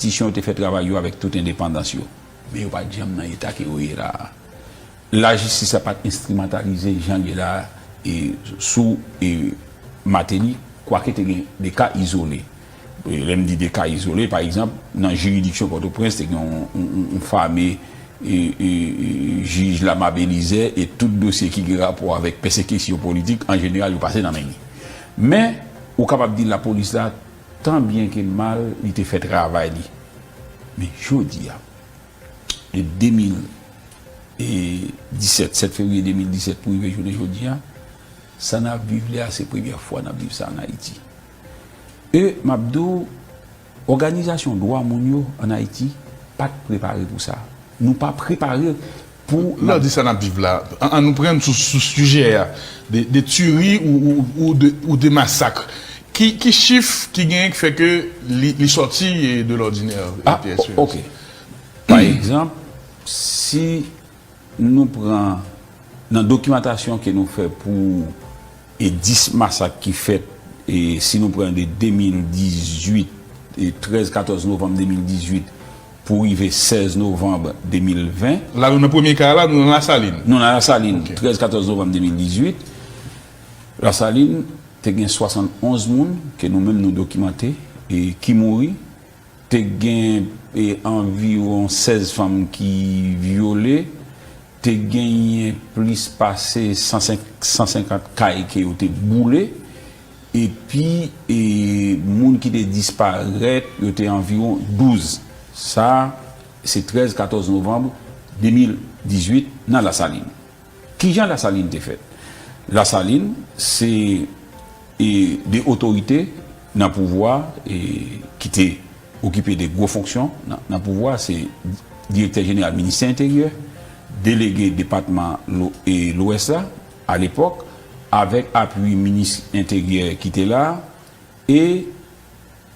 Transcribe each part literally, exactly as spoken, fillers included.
Enstitisyon yo te fè travay yo avèk tout endepandans yo, men yo pa t janm nan eta ke yo ye la a. Lajistis la pa t enstrimantalize jan l ye la a, e, sou, e, Martelly, kwake te gen de ka izole. E, lè m di de ka izole, pa egzanp, nan jiridiksyon Pòtoprens, te gen yon, yon, yon, yon fame, e, e, e, jij Lama Belizè, e tout dosye ki gen rapò avèk pèsekisyon politik, an jeneral, yo pase nan men li. Men, ou kapab di lapolis la, tan byen ke mal, li te fè travay li. Men jodi a, de de mil disèt, sèt fevriye de mil disèt pou rive jounen jodi a, sa n ap viv la a, se premyè fwa n ap viv sa ann Ayiti. E m ap di w, òganizasyon dwa moun yo ann Ayiti pa t prepare pou sa. Nou pa prepare pou. Lè w di sa n ap viv la, an, an nou pran sou, sou sijè a, de, de tiri ou, ou, ou de, ou de masak. Ki, ki chif ki genyen ki fè ke li, li sòti, e, de lòdinè, e, Ah, T S U S? Ok. Pa egzanp, si nou pran nan dokimantasyon ke nou fè pou, e, dis masak ki fèt, e, si nou pran de de mil dizuit, e, trèz, katòz novanm de mil dizuit pou rive sèz novanm de mil ven. La, nou nan premye ka la, nou nan Lasalin. Nou nan Lasalin, Ok. trèz, katòz novanm de mil dizuit. Lasalin, te gen swasannonz moun ke nou menm nou dokimante, e, ki mouri. Te gen, e, anviwon sèz fanm ki vyole. Te genyen plis pase san senk, san senkant kay ke yo te boule. Epi, e, moun ki te disparèt, yo te anviwon douz. Sa, se trèz, katòz novanm de mil dizuit nan Lasalin. Kijan Lasalin te fèt? Lasalin, se, e, de otorite nan pouvwa, e, ki te okipe de gwo fonksyon nan, nan pouvwa, se direktè jeneral ministè enteryè, delege depatman lo-, e, Lwès la, alepòk, avèk apui minis enteryè ki te la, e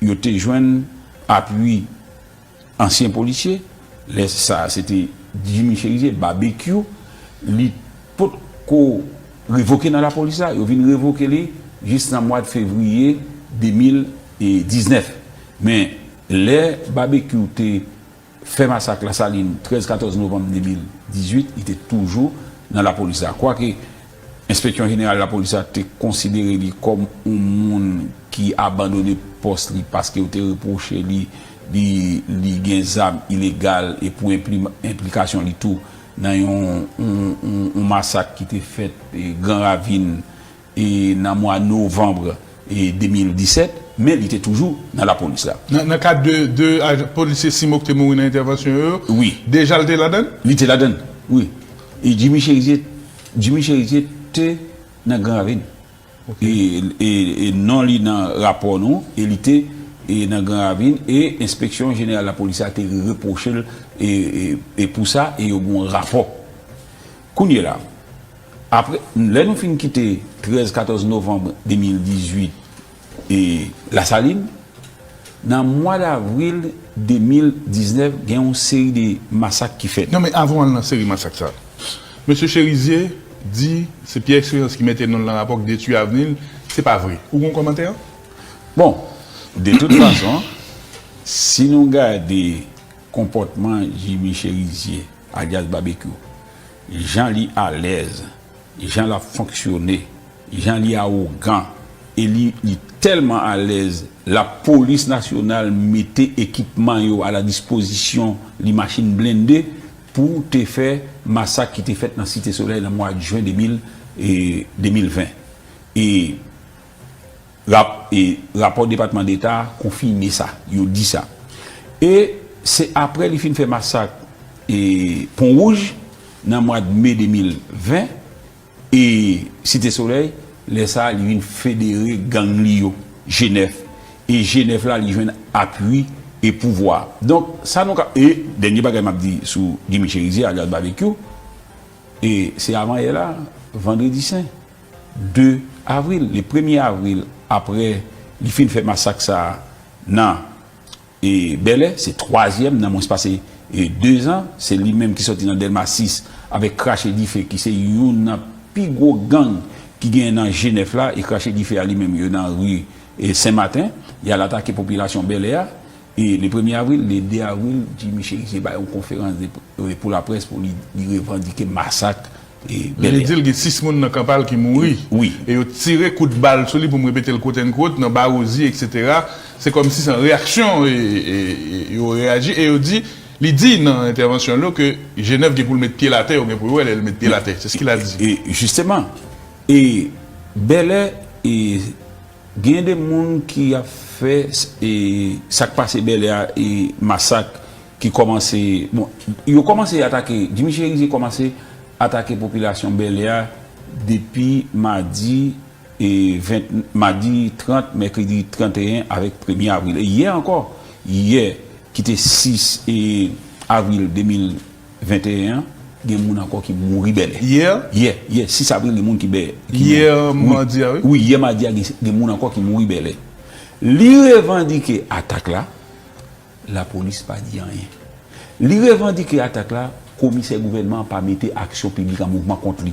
yo te jwenn apui ansyen polisye. Lè sa a, se te Jimmy Chérizier, Babekyou, li potko revoke nan lapolis la. Yo vin revoke li jis nan mwa fevriye de mil diznèf. Men, lè Babekyou te fè masak Lasalin trèz, katòz novanm de mil dizuit, li te toujou nan lapolis la. Kwake Enspeksyon Jeneral Lapolis la te konsidere li kòm yon moun ki abandone pòs li paske yo te repwoche li, li, li gen zam ilegal e pou enpli-, enplikasyon li tou nan yon, yon, yon, yon masak ki te fèt, e, Gran Ravin, e, nan mwa novanm, e, de mil disèt, men li te toujou nan lapolis la. Nan, nan kad de, de ajan, polisye CIMO ki te mouri nan entèvansyon yo, Wi. deja l te ladan l? Li te ladan l, wi. E Jimmy Chérizier, Jimmy Chérizier te nan Gran Ravin. Ok. E, e, e non li nan rapò nou, e li te, e nan Gran Ravin, e Enspeksyon Jeneral Lapolis la te repwoche l, e, e, e pou sa, e yo gen yon rapò. Kounye la, apre, lè nou fin kite trèz, katòz novanm de mil dizuit e Lasalin, nan mwa davril de mil diznèf, gen yon seri de masak ki fèt. Non, men avan w al nan seri masak sa, Mesye Chérizier di se Pierre Espérance ki mete non l nan rapò k detwi avni l. Se pa vre. Ou gen yon kòmantè? Bon, de tout fason, si nou gade konpòtman Jimmy Chérizier, alyas Babekyou, jan li alèz, jan l ap fonksyone, jan li awogan, e li, li tèlman alèz, lapolis nasyonal mete ekipman yo a la dispozisyon li, machin blende, pou te fè masak ki te fèt nan Site Solèy nan mwa jen de mil, e, de mil ven. E rap-, e rapò Depatman Deta a konfime sa, yo di sa. E se apre li fin fè masak, e, Pon Wouj, nan mwa de me de mil ven, e Site Solèy, lè sa a, li vin federe gang li yo, G nèf. E G nèf la, li jwenn apui e pouvwa. Donk, sa nou ka, e dènye bagay m ap di sou Jimmy Chérizier, alyas Babekyou, e se avanyè la, vandredi sen, de avril, le premye avril, apre li fin fè masak sa a nan, e, Bèlè, se twazyèm nan mwens pase, e, de zan, se li menm ki sòti nan Dèlma sis avèk Krache Dife, ki se youn nan pi gwo gang ki genyen nan G nèf la, e Krache Dife a li menm, yo nan ri, e, Sen Maten, y al atake popilasyon Bèlè a, E le premye avril, le de avril, Jimmy Chérizier bay yon konferans de, e, pou laprès pou li, li revandike masak e Bèlè. Li di l gen sis moun nan kanpal ki mouri. Wi. E yo tire kout bal sou li, pou m repete l, quote unquote, nan Bawozi, et cetera. Se kòmsi se an reyaksyon e, e, e, yo reyaji. E yo di, li di nan entèvansyon l yo ke Jenèf gen pou l met pye l atè, yo gen pou yo wè lè l met pye l atè. C'est ce qu'il a dit. E jisteman, e Bèlè, e gen de moun ki ap fè, e sa k pase Bèlè a, e masak ki kòmanse, bon, yo kòmanse atake, Jimmy Chérizier kòmanse atake popilasyon Bèlè a depi madi, e ven, madi trant, mèkredi trant e en avèk premye avril. E yè ankò, yè ki te sis, e, avril de mil venteyen an, gen moun ankò ki mouri Bèlè. Yè? Yè, yè, sis avril, gen moun ki bè. Yè madi a, wi. Wi, yè madi a, gen, gen moun ankò ki mouri Bèlè. Li revandike atak la, lapolis pa di anyen. Li revandike atak la, komisè gouvènman an pa mete aksyon piblik an mouvman kont li.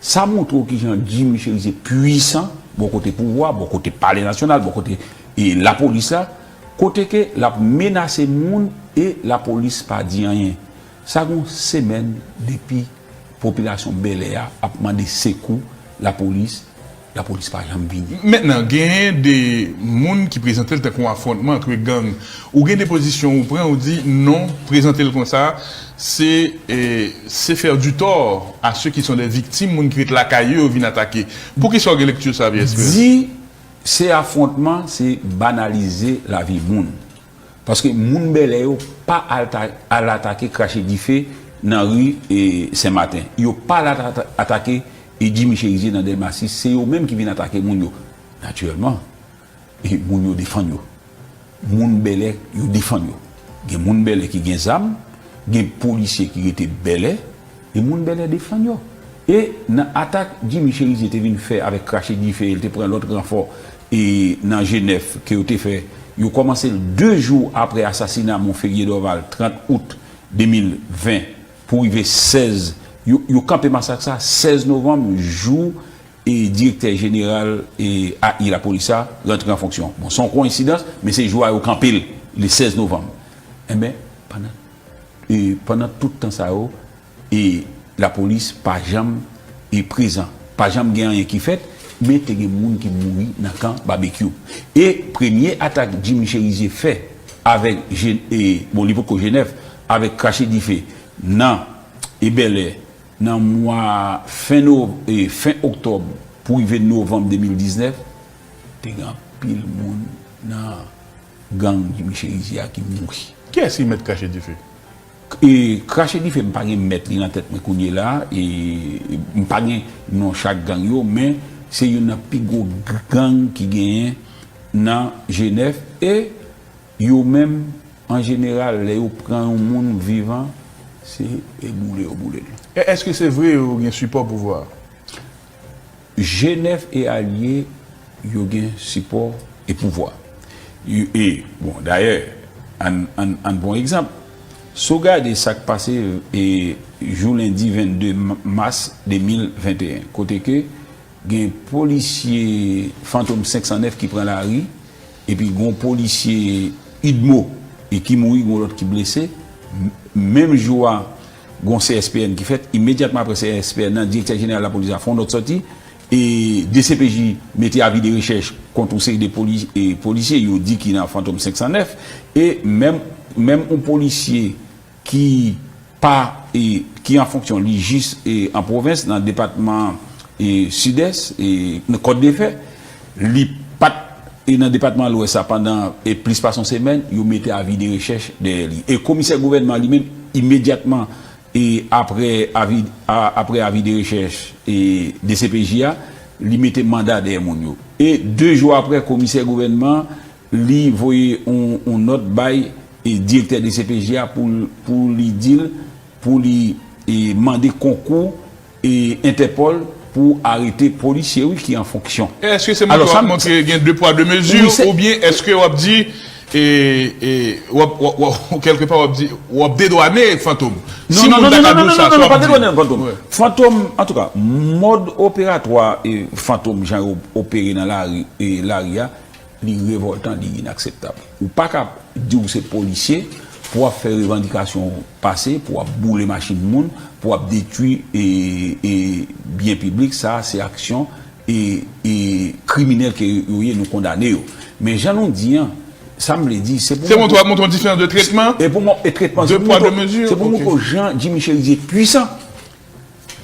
Sa montre w kijan Jimmy Chérizier pwisan, bò kote pouvwa, bò kote palè nasyonal, bò kote, e, lapolis la, kote ke l ap menase moun e lapolis pa di anyen. Sa gen yon semèn depi popilasyon Bèlè a ap mande sekou lapolis, lapolis pa janm vini. Mentnan, genyen de moun ki prezante l tankou yon afwontman ant gang. Ou gen de pozisyon ou pran, ou di non, prezante l konsa, se, e, se faire du tort à ceux qui sont des victimes, moun ki ret lakay yo, yo vin atake. Poukisa w gen lekti sa, Pierre Esperance? Di se afwontman, se banalize lavi moun. Paske moun Bèlè yo pa al, ta, al atake, krache dife nan ri, e, Senmaten. Yo pa al ata-, atake, e, Jimmy Chérizier nan Dèlma sis. Se yo menm ki vin atake moun yo. Natirèlman, e, moun yo defann yo. Moun Bèlè, yo defann yo. Gen moun Bèlè ki gen zam, gen polisye ki rete Bèlè, e moun Bèlè defann yo. E nan atak Jimmy Chérizier te vin fè avèk krache dife, e l te pran lòt ranfò, e nan Jenèf ke yo te fè, yo kòmanse l de jou apre asasina Monferrier Dorval, trant out de mil ven, pou rive sèz, yo, yo kanpe masak sa sèz novanm, jou, e, direktè jeneral, e, A I lapolis la rantre an fonksyon. Bon, se yon koyensidans, men se jou a yo kanpe l, le sèz novanm. Enben, pandan, e, pandan tout tan sa yo, e, lapolis pa janm, e, prezan. Pa janm gen anyen ki fèt, men te gen moun ki mouri nan kan Babekyou. E premye atak Jimmy Chérizier fè avèk, e, bon, li potko Jenèf, avèk krache dife nan, e, Bèlè, nan mwa fen no, e, fen oktòb pou rive novanm de mil diznèf, te gen anpil moun nan gang Jimmy Chérizier a ki mouri. Kiyès ki mèt krache dife? E, krache dife, m pa gen mèt li nan tèt mwen kounye la, e, m pa gen non chak gang yo, men se youn nan pi gwo gang ki genyen nan Jenèf, e yo menm, an jeneral, lè yo pran yon moun vivan, se, e, boule yo boule l. E èske se vre yo gen sipò pouvwa a? Jenèf e alye yo gen sipò e pouvwa. E, bon, dayè, ann, ann, ann pran yon egzanp. Si w gade sa k pase, e, jou lendi vennde mas de mil venteyen, kote ke gen polisye Fantom senk san nèf ki pran lari, epi gen yon polisye UDMO e ki mouri, gen yon lòt ki blese. M-, menm jou a, gen yon C S P N ki fèt. Imedyatman apre C S P N nan, direktè jeneral lapolis la fè yon nòt sòti, e D C P J mete avi de rechèch kont yon seri de poli-, e polisye, yo di ki nan Fantom senk san nèf, e menm, menm yon polisye ki pa, e, ki an fonksyon, li jis, e, an pwovens, nan depatman, e, Sidès, e, nan Kòt de Fè, li pa t, e, nan depatman Lwès la pandan, e, plis pase yon semèn, yo mete avi de rechèch dèyè li. E komisè gouvènman li menm, imedyatman, e, apre avi, a, apre avi de rechèch, e, D C P J a, li mete manda dèyè moun yo. E de jou apre, komisè gouvènman, li voye yon, yon nòt bay, e, direktè D C P J a pou, pou li di l, pou li, e, mande konkou, e, Entèpòl pou arete polisye, wi, ki an fonksyon. E èske se montre w ap montre gen de pwa de mezi, oubyen èske w ap di, e, e, w ap, w ap, w ap, kèlkepa w ap di, w ap dedwane Fantom? Si moun ta ka di w sa, sa w ap di? Non, non, non, non, non, non, pa dedwane Fantom. Fantom, antouka, mòd operatwa, e, Fantom, jan yo opere nan lari, e, lari a, Li revòltan, li inakseptab. Ou pa ka di w se polisye pou w ap fè revandikasyon w pase, pou w ap boule machin moun, pou w ap detwi e, e byen piblik. Sa a se aksyon e, e kriminèl ke yo ye, nou kondane yo. Men jan nou di an, sa m vle di, se pou Se montre, montre yon diferans de tretman e pou mwen, e tretman, de se pou pwa, de mezi. Se pou montre w jan Jimmy Chérizier pwisan.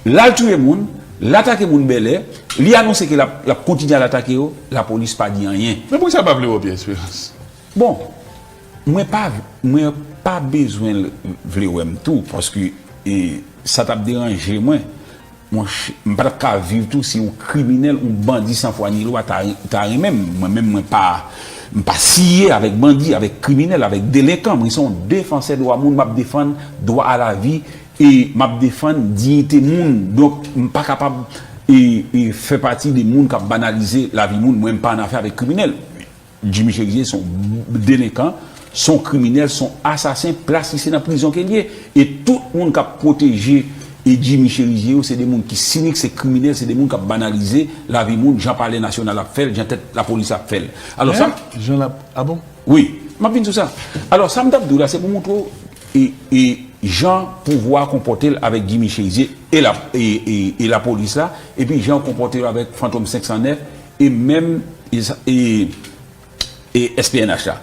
L al touye moun, l atake moun Bèlè, li anonse ke l ap, l ap kontinye al atake yo, lapolis pa di anyen. Men poukisa pa vle wè w, Pierre Espérance? Bon, mwen pa, mwen pa bezwen l vle wè m tou, paske, e, sa t ap deranje mwen. Monchè, m pa t ap ka viv tou si yon kriminèl, yon bandi san fwa ni lwa ta, ta renmen m. Mwen menm, mwen pa, m pa siye avèk bandi, avèk kriminèl, avèk delenkan. Mwen se yon defansè dwa moun, m ap defann dwa a lavi e m ap defann diyite moun. Donk, m pa kapab e, e fè pati de moun k ap banalize lavi moun. Mwen, m pa annafè avèk kriminèl. Jimmy Chérizier se yon delenkan, se yon kriminèl, se yon asasen, plas li se nan prizon ke l ye. E tout moun k ap pwoteje e Jimmy Chérizier yo, se de moun ki sinik, se kriminèl, se de moun k ap banalize lavi moun, jan Palè Nasyonal ap fè l, jan tèt lapolis ap fè l. Alò, sa, Hein? Jan l ap, ah bon? Wi, m ap vin sou sa. Alò, sa m t ap di w la, se pou montre w e, e jan pouvwa a konpòte l avèk Jimmy Chérizier e la, e, e, e lapolis la, epi jan yo konpòte yo avèk Fantom senk san nèf e menm e, sa- e, e S P N H la.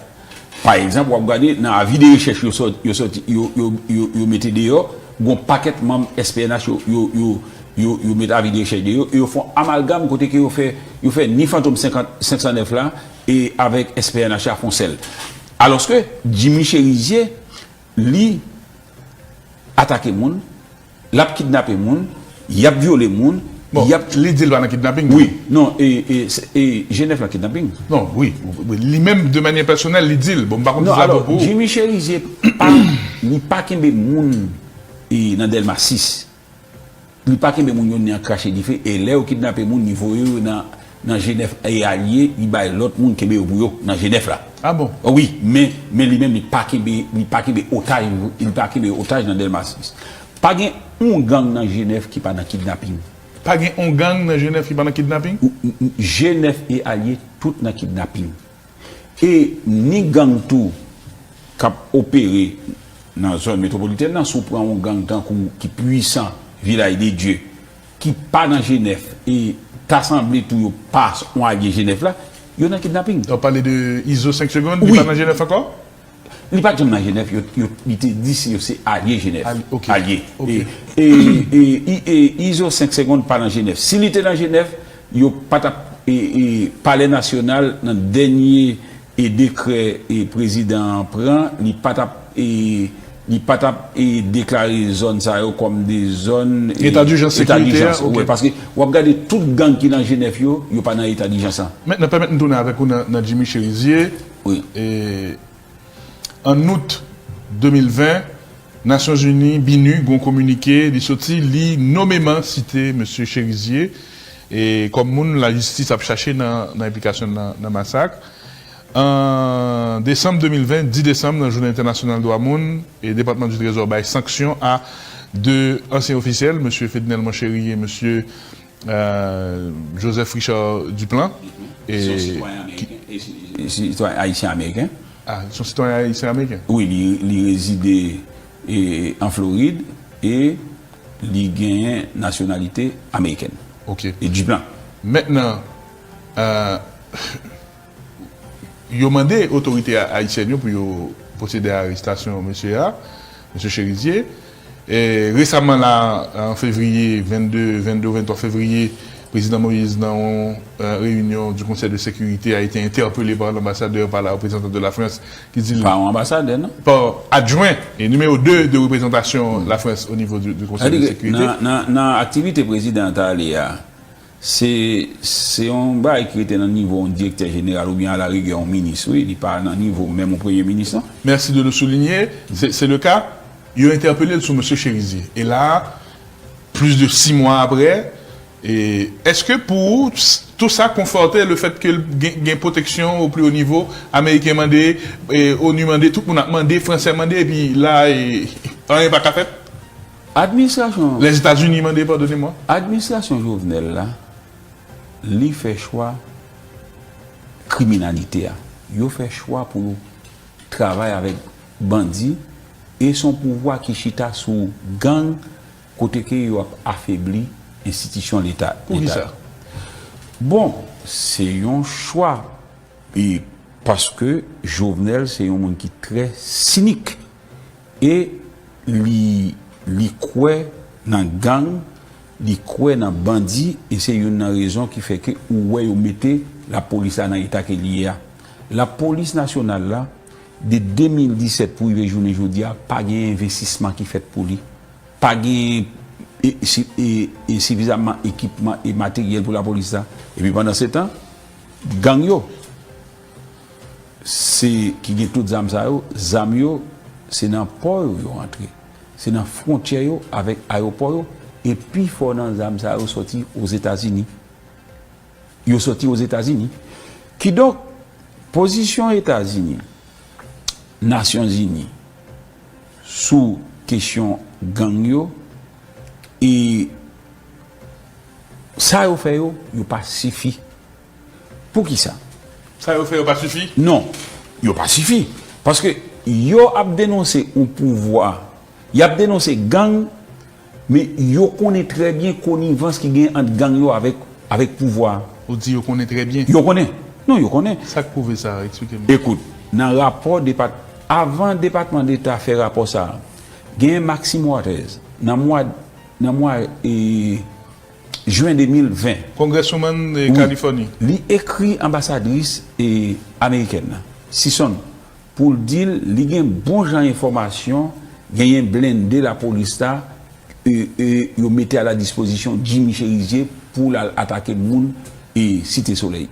Pa egzanp, w ap gade nan avi de rechèch yo sòt, yo sòti, yo, yo, yo, yo mete deyò, gon pakèt manm S P N H yo, yo, yo, yo, yo mete avi de rechèch deyò, e yo fè yon amalgam kote ke yo fè, yo fè ni Fantom senkant, senk san nèf la, e avèk S P N H la fè yon sèl. Alòske Jimmy Chérizier, li atake moun, l ap kidnape moun, y ap vyole moun, Bon, y ap li di l pa nan kidnaping. Wi, non, e, e, se- e G nèf nan kidnaping. Non, wi, wi, li menm de manyè pèsonèl, li di l. Bon, m pa konn si Non, sa alò, bon pou ou. Jimmy Chérizier pa, li pa kenbe moun e, nan Dèlma sis. Li pa kenbe moun yo ni an krache dife, e lè yo kidnape moun, li voye yo nan, nan G nèf e alye, li bay lòt moun kenbe yo pou yo nan G nèf la. Ah bon? Wi, men, men li menm, li pa kenbe, li pa kenbe otaj, li pa kenbe otaj nan Dèlma sis. Pa gen yon gang nan G nèf ki pa nan kidnaping. Pa gen yon gang nan G nèf ki pa nan kidnaping? Ou- ou- ou- G nèf e alye, tout nan kidnaping. E ni gang tou k ap opere nan zòn metwopolitèn nan, si w pran yon gang tankou ki pwisan, Vilaj de Dye, ki pa nan G nèf, e ta sanble tou yo pa yon alye G nèf la, yo nan kidnaping. W ap pale de Izo senk segonn, li Wi. pa nan G nèf ankò? Li pa t janm nan G nèf, yo, yo, li te di si yo se alye G nèf. Al- ok. Alye. Ok. E, e, e, i- e, Izo senk segonn pa nan G nèf. Si li te nan G nèf, yo pa t ap, e, e, Palè Nasyonal nan dènye e dekrè e prezidan an pran, li pa t ap e, li pa t ap e, deklare zòn sa yo kòm de zòn e, Eta dijans eta sekirite a, dijans, ok. Wi, paske w ap gade tout gang ki nan G nèf yo, yo pa nan eta dijans lan. Mentnan, pèmèt m tounen avèk ou nan, nan Jimmy Chérizier. Wi. E, an out de mil ven, Nasyonzini, BINUH, gon kominike, li soti, li nomeman site mesye Chérizier e, kòm moun lajistis ap chache nan, nan enplikasyon nan, nan masak. An desanm de mil ven, dis desanm, nan Jounen Entènasyonal Dwa Moun, e Depatman di Trezò bay sanksyon a de ansyen ofisyèl, mesye Fednel Monchéry e mesye, euh, Joseph Richard Duplan. Se yon e, sitwayen ki- ameriken. E si- sitwayen ayisyen ameriken. Ah, se yon sitwayen ayisyen ameriken? Wi, li, li rezide e, an Florid e li genyen nasyonalite amerikèn. Ok. E Duplan. Mentnan, euh, yo mande otorite a- ayisyèn yo pou yo pwosede a arestasyon mesye a, mesye Chérizier. E resaman la, an fevriye, vennde, vennde ou venntwa fevriye, Président Moïse, dans une euh, réunion du Conseil de sécurité, a été interpellé par l'ambassadeur, par la représentante de la France, ki di l- Pa yon anbasadè, non? Pa adjwen e nimewo de de reprezantasyon Lafrans o nivo du, du Konsèy de Sekirite. Nan, nan, nan aktivite prezidan an t ale a, se, se yon bagay ki rete nan nivo yon direktè jeneral oubyen alarigè yon minis, wi, li pa nan nivo menm yon premye minis, non. Merci de le souligner, c'est, c'est le cas. Yo entèpele l sou mesye Chérizier. E la, plis de sis mwa apre, e, èske pou ou, s- tou sa konfòte le fèt ke l gen, gen pwoteksyon o pli o nivo, Ameriken mande, e, onu mande, tout moun ap mande, Fransè mande, epi la, e, anyen pa ka fèt? Administrasyon Lèzetazini mande, padone mwa. Administrasyon Jovenel la, li fè chwa kriminalite a. Yo fè chwa pou yo travay avèk bandi e se yon pouvwa ki chita sou gang kote ke yo ap afebli enstitisyon Leta. Poukisa? Bon, se yon chwa e paske Jovenel se yon moun ki trè sinik e li, li kwè nan gang, li kwè nan bandi e se youn nan rezon ki fè ke ou wè yo mete lapolis la nan eta ke li ye a. Lapolis nasyonal la, de de mil disèt pou rive jounen jodi a, pa gen envestisman ki fèt pou li. Pa gen e, si- e, e sifizaman ekipman e materyèl pou lapolis la. Epi pandan se tan, gang yo, se ki gen tout zam sa yo, zam yo, se nan pò yo yo rantre. Se nan fwontyè yo avèk ayewopò yo. E pifò nan zam sa yo sòti Ozetazini. Yo sòti Ozetazini. Kidonk, pozisyon Etazini, Nasyonzini, sou kesyon gang yo, e sa yo fè yo, yo pa sifi. Poukisa? Sa yo fè yo pa sifi? Non, yo pa sifi. Paske yo ap denonse yon pouvwa, y ap denonse gang, men yo konnen trè byen konivans ki gen ant gang yo avèk, avèk pouvwa a. Ou di yo konnen trè byen? Yo konnen. Non, yo konnen. Sa k pwouve sa? Eksplike m. Ekout, nan rapò depat, avan Depatman Deta fè rapò sa a, genyen Maxine Waters, nan mwa, nan mwa e, jen de mil ven. Congresswoman de Kalifòni. Li ekri anbasadris e, amerikèn nan, Sison, pou l di l li gen bon jan enfòmasyon, genyen blende lapolis la, e, e, yo mete a la dispozisyon Jimmy Chérizier pou l al atake moun e Site Solèy.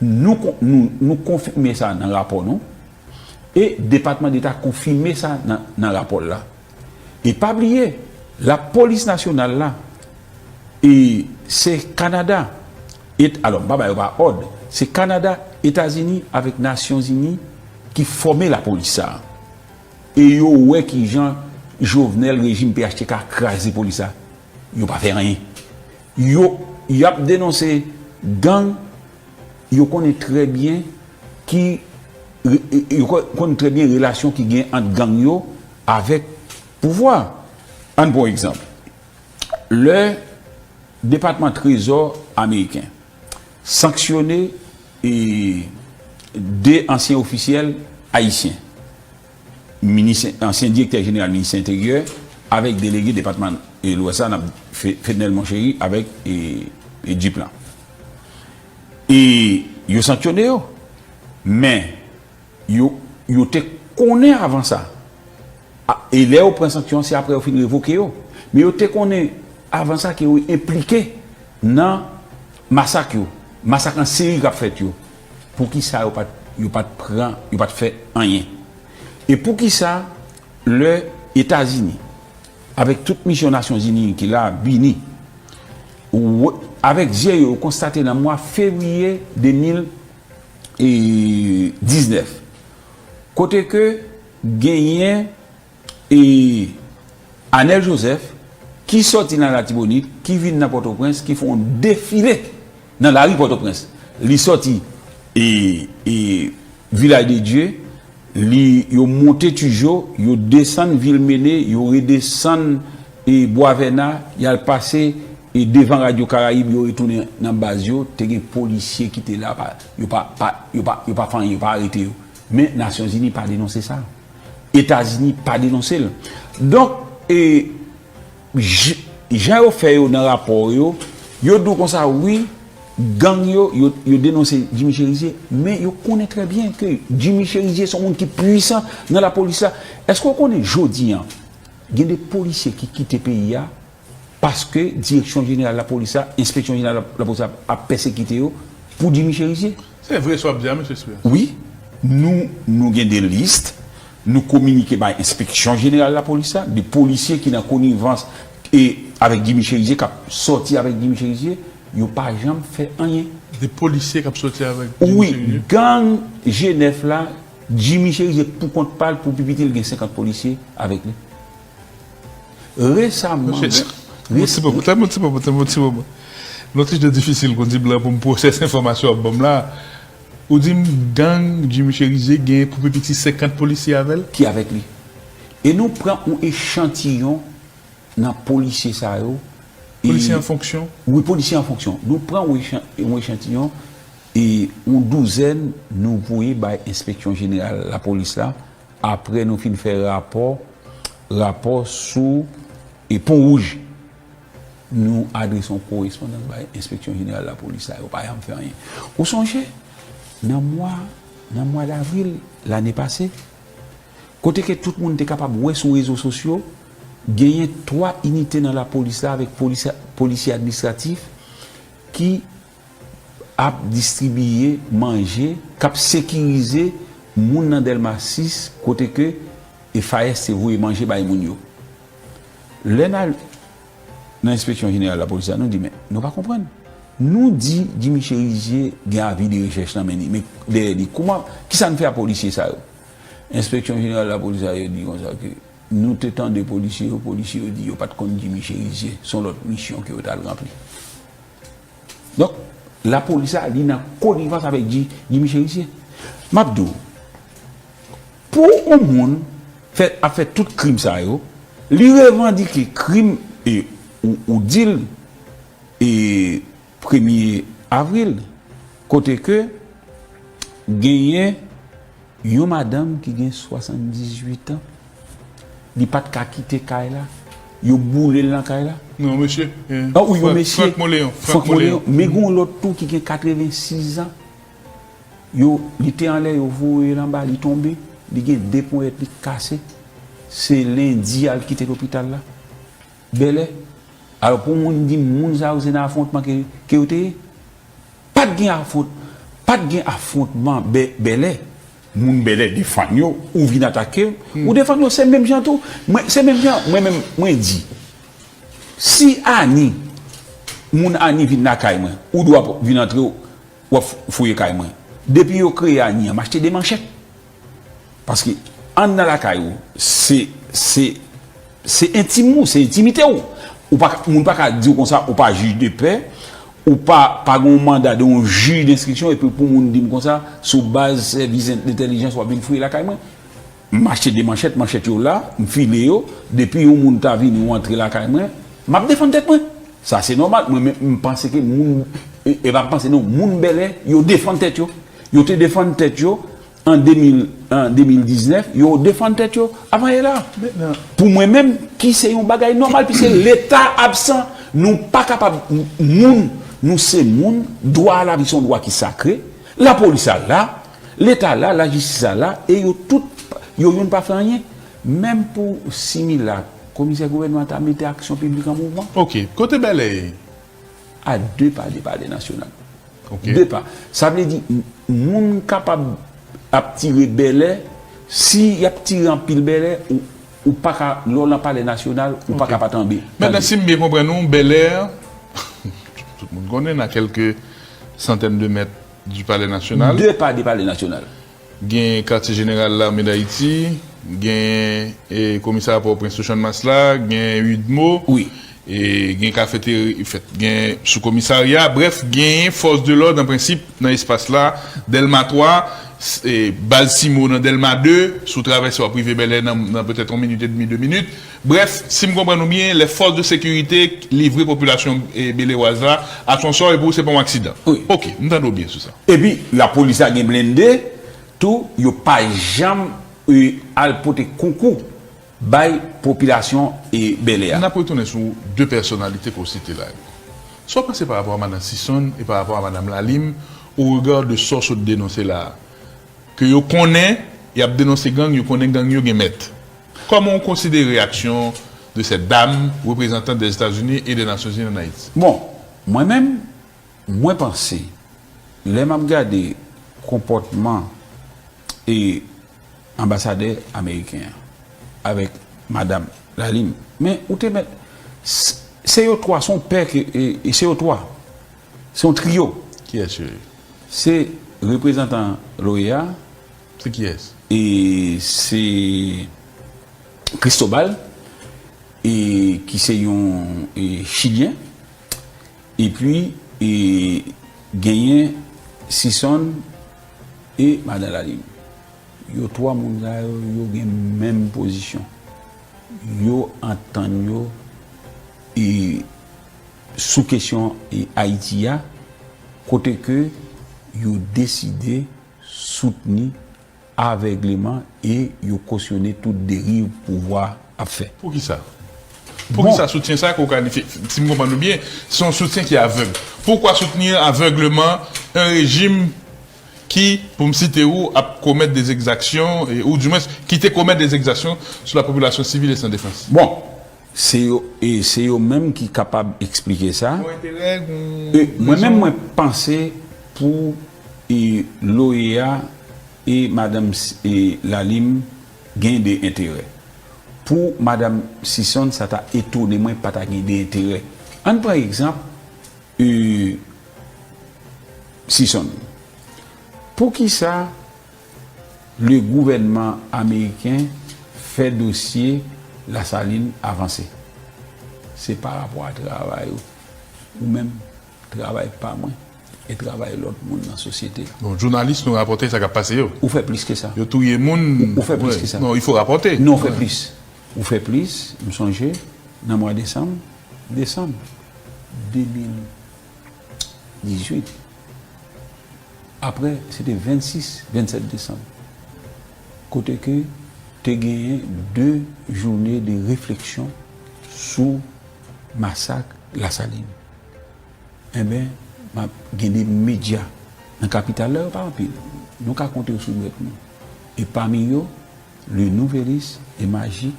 Nou, nou, nou konfime sa nan rapò nou. E Depatman Deta konfime sa nan, nan rapò l la. E pa bliye, lapolis nasyonal la, e se Kanada, et, alò, m pa ba yo pa òd, se Kanada, Etazini avèk Nasyonzini ki fòme lapolis sa a. E yo wè kijan Jovenel, rejim P H T K kraze polis la. Yo pa fè anyen. Yo, y ap denonse gang, yo konnen trè byen ki, yo konnen trè byen relasyon ki gen ant gang yo avèk pouvwa. Ann pran yon egzanp. Lè Depatman Trezò ameriken sanksyone e de ansyen ofisyèl ayisyen, minis, ansyen direktè jeneral minis enteryè, avèk delege depatman e Lwès la, n ap Fe- Fednel Monchéry avèk e, e Duplan. E yo sanksyone yo. Men, yo, yo te konnen avan sa. A, e lè yo pran sanksyon, se apre yo fin revoke yo. Men yo te konnen avan sa ke yo enplike nan masak yo, masak an seri k ap fèt yo. Poukisa yo pa t, yo pa t pran, yo pa t fè anyen? E poukisa lè Etazini, avèk tout misyon Nasyonzini ki la, BINUH, ou, avèk zye yo, yo konstate nan mwa fevriye de mil diznèf, kote ke genyen e Anèl Joseph, ki sòti nan Latibonit, ki vin nan Pòtoprens, ki fè yon defile nan lari Pòtoprens. Li sòti e, e Vilaj de Dye, li, yo monte Tijo, yo desann Vilmene, yo redesann e Bwa Vèna, y al pase e devan Radyo Karayib, yo retounen nan baz yo, te gen polisye ki te la, pa, yo pa, pa, yo pa, yo pa fè anyen, yo pa arete yo. Men Nasyonzini pa denonse sa. Etazini pa denonse l. Donk, e, j- jan yo fè yo nan rapò yo, yo di w konsa, wi, gang yo, yo, yo denonse Jimmy Chérizier, men yo konnen trè byen ke Jimmy Chérizier se yon moun ki pwisan nan lapolis la. Èske w konnen jodi a, gen de polisye ki kite peyi a paske Direksyon Jeneral Lapolis la, Enspeksyon Jeneral Lapolis la ap pèsekite yo pou Jimmy Chérizier? Se vre sa w ap di a, mesye Espérance. Wi, nou, nou gen de lis, nou kominike bay Enspeksyon Jeneral Lapolis la, de polisye ki nan konivans e avèk Jimmy Chérizier, k ap sòti avèk Jimmy Chérizier, yo pa janm fè anyen. De polisye k ap sòti avèk Jimmy Chérizier? Wi, gang G nèf la, Jimmy Chérizier pou kont pa l, pou pi piti, l gen senkant polisye avèk li. Resaman, mesye, tande yon ti moman, tande yon ti moman, tande yon ti moman. Non, ti jan difisil, konn di blan, pou m pwosese enfòmasyon w ap ban m la. Ou di m gang Jimmy Chérizier gen pou pi piti senkant polisye avè l? Ki avèk li. E nou pran yon echantiyon nan polisye sa yo. Polisye an fonksyon? Wi, polisye an fonksyon. Nou pran yon echantiyon e yon douzèn nou voye bay Enspeksyon Jeneral Lapolis la. Apre nou fin fè rapò, rapò sou e Pon Wouj, nou adrese yon korespondans bay Enspeksyon Jeneral Lapolis la, yo pa janm fè anyen. Ou sonje, nan mwa, nan mwa davril lane pase, kote ke tout moun te kapab wè sou rezo sosyo, genyen twa inite nan lapolis la avèk polisye administratif ki ap distribiye manje, k ap sekirize moun nan Dèlma sis, kote ke F A S te voye manje bay moun yo. Lè n al nan Enspeksyon Jeneral Lapolis la, nou di, men, nou pa konprann. Nou di Jimmy Chérizier gen avi de rechèch nan men li, men dèyè li. Kouman, kisa n fè a polisye sa yo? Enspeksyon Jeneral Lapolis la, yo di konsa ke nou te tande polisye yo, polisye yo di yo pa t konn Jimmy Chérizier, se yon lòt misyon ke yo t al ranpli. Donk, lapolis la, li nan konivans avèk Jimmy Chérizier. M ap di w, pou yon moun fè, ap fè tout krim sa yo, li revandike krim e ou, ou di l e premye avril, kote ke genyen yon madanm ki gen swasanndizuit an, li pa t ka kite kay la, yo boule l nan kay la. Non, mesye. Ah, ou yon mesye. Frank Moleyon. Frank Moleyon. Men gen yon lòt tou ki gen katrevensis an. Yo, li te anlè, yo voye l anba, li tonbe, li gen de ponyèt li kase. Se lendi a l kite lopital la. Bèlè. Alò, pou moun di m moun sa yo se nan afwontman ke, ke yo te ye? Pa t gen afwont, pa t gen afwontman bè, bèlè. Moun bèlè defann yo, ou vin atake, ou defann yo, se menm jan tou. Mwen, se menm jan, mwen menm, mwen di, si Ani, moun Ani vin lakay mwen, ou dwa vin antre, w ap fouye kay mwen. Depi yo kreye Ani an, m achte de manchèt. Paske anndan lakay ou, se, se, se entim ou, se entimite ou. Ou pa, moun pa ka di w konsa, ou pa jij de pè, ou pa, pa gen yon manda de yon jij denstriksyon, epi pou moun di m konsa, sou baz sèvis entèlijans, w ap vin fouye lakay mwen. M achte de manchèt, manchèt yo la, m file yo, depi yon moun ta vini ou antre lakay mwen, m ap defann tèt mwen. Sa se nòmal, mwen menm, m panse ke moun, e, e pa m panse non, moun bèlè, yo defann tèt yo. Yo te defann tèt yo an de mil, an de mil diznèf, yo defann tèt yo avan yè la. Pou mwen menm, ki se yon bagay nòmal, piske Leta absan, nou pa kapab, moun, nou se moun, dwa a lavi se yon dwa ki sakre, lapolis la la, Leta la, lajistis la la, e yo tout, yo youn pa fè anyen. Menm pou similak, komisè gouvènman ta mete aksyon piblik an mouvman. Ok, kote bèlè ye? A de pa de palè nasyonal. Ok. De pa. Sa vle di, moun kapab ap tire bèlè, si y ap tire anpil bèlè, ou, ou pa ka, lè w nan palè nasyonal, ou pa ka pa tanbe. Mentnan, si m byen konprann ou, bèlè, tout moun konnen, nan kèlke santèn de mèt du palè nasyonal. De pa de palè nasyonal. Gen katye jeneral Lame Dayiti, gen e, komisarya Pòtoprens sou Channmas la, gen UDMO, e, gen kafeteri, fèt, gen sou komisarya. Brèf, genyen fòs de lòd an prensip nan espas la, Dèlma twa, e, baz Simo nan Dèlma de, si w travèse w ap rive Bèlè nan, nan petèt yon minit edmi, de minit. Brèf, si m konprann ou byen, les forces de sécurité livre popilasyon e, belewaz la à son sort, e pou ou se pa yon aksidan. Wi. Ok, m tande w byen sou sa. Epi lapolis la gen blende tou, yo pa janm e, al pote konkou bay popilasyon e, Bèlè a. N ap retounen sou de pèsonalite ke w site la yo. Sa w panse pa rapò a madan Sison e pa rapò a madan Lalim, au regard de sa w sot denonse la a? Ke yo konnen y ap denonse gang, yo konnen gang yo gen mèt. Kòman w konsidere aksyon de cette dame, représentante des États-Unis et des Nations Unies en Haïti? Bon, mwen menm, mwen panse, lè m ap gade konpòtman e anbasadè ameriken an avèk madanm Lalim, men ou te mèt, se yo twa, se yon pè ke, e, e se yo twa. Se yon triyo. Kiyès yo ye? Se reprezantan Loya. Se kiyès? E se Cristobal, e ki se yon e, Chilyen. Epi e, genyen Sison e Madan Lalim. Yo twa moun sa yo, yo gen menm pozisyon. Yo antann yo e sou kesyon e Ayiti a, kote ke yo deside soutni avègleman e yo kosyone tout deriv pouvwa ap fè. Poukisa? Poukisa soutyen sa ke w kalifye, si m konprann ou byen, se yon soutyen ki avèg? Poukwa soutenir aveuglement un régime qui, pour me citer ou, ap commettre des exactions, et, ou du moins, qui te commettre des exactions sur la population civile et sans défense? Bon, se yo, e se yo menm ki kapab eksplike sa. Yon enterè, yon... E mwen menm, mwen panse pou e Loyea e Madan S- e Lalim gen de enterè. Pou Madan Sison, sa ta etone mwen pa ta gen de enterè. Ann pran egzanp, e, Sison. Poukisa le gouvènman ameriken fè dosye Lasalin avanse? Se pa rapò a travay ou, ou menm, travay pa mwen, e travay lòt moun nan sosyete a. Bon, jounalis nou rapòte sa k ap pase yo. Ou fè plis ke sa. Yo touye moun. Ou, ou fè plis ke sa. Non, il faut rapporter. Non, ou fè plis. Ou fè plis, m sonje, nan mwa desanm, desanm de mil dizuit. Apre, se te vennsis, vennsèt desanm. Kote ke te genyen de jounen de refleksyon sou masak Lasalin. Enben, m ap gen de medya nan kapital la, yo pa anpil. Nou ka konte yo sou dwèt nou. E pami yo, Le Nouvelliste e Magik,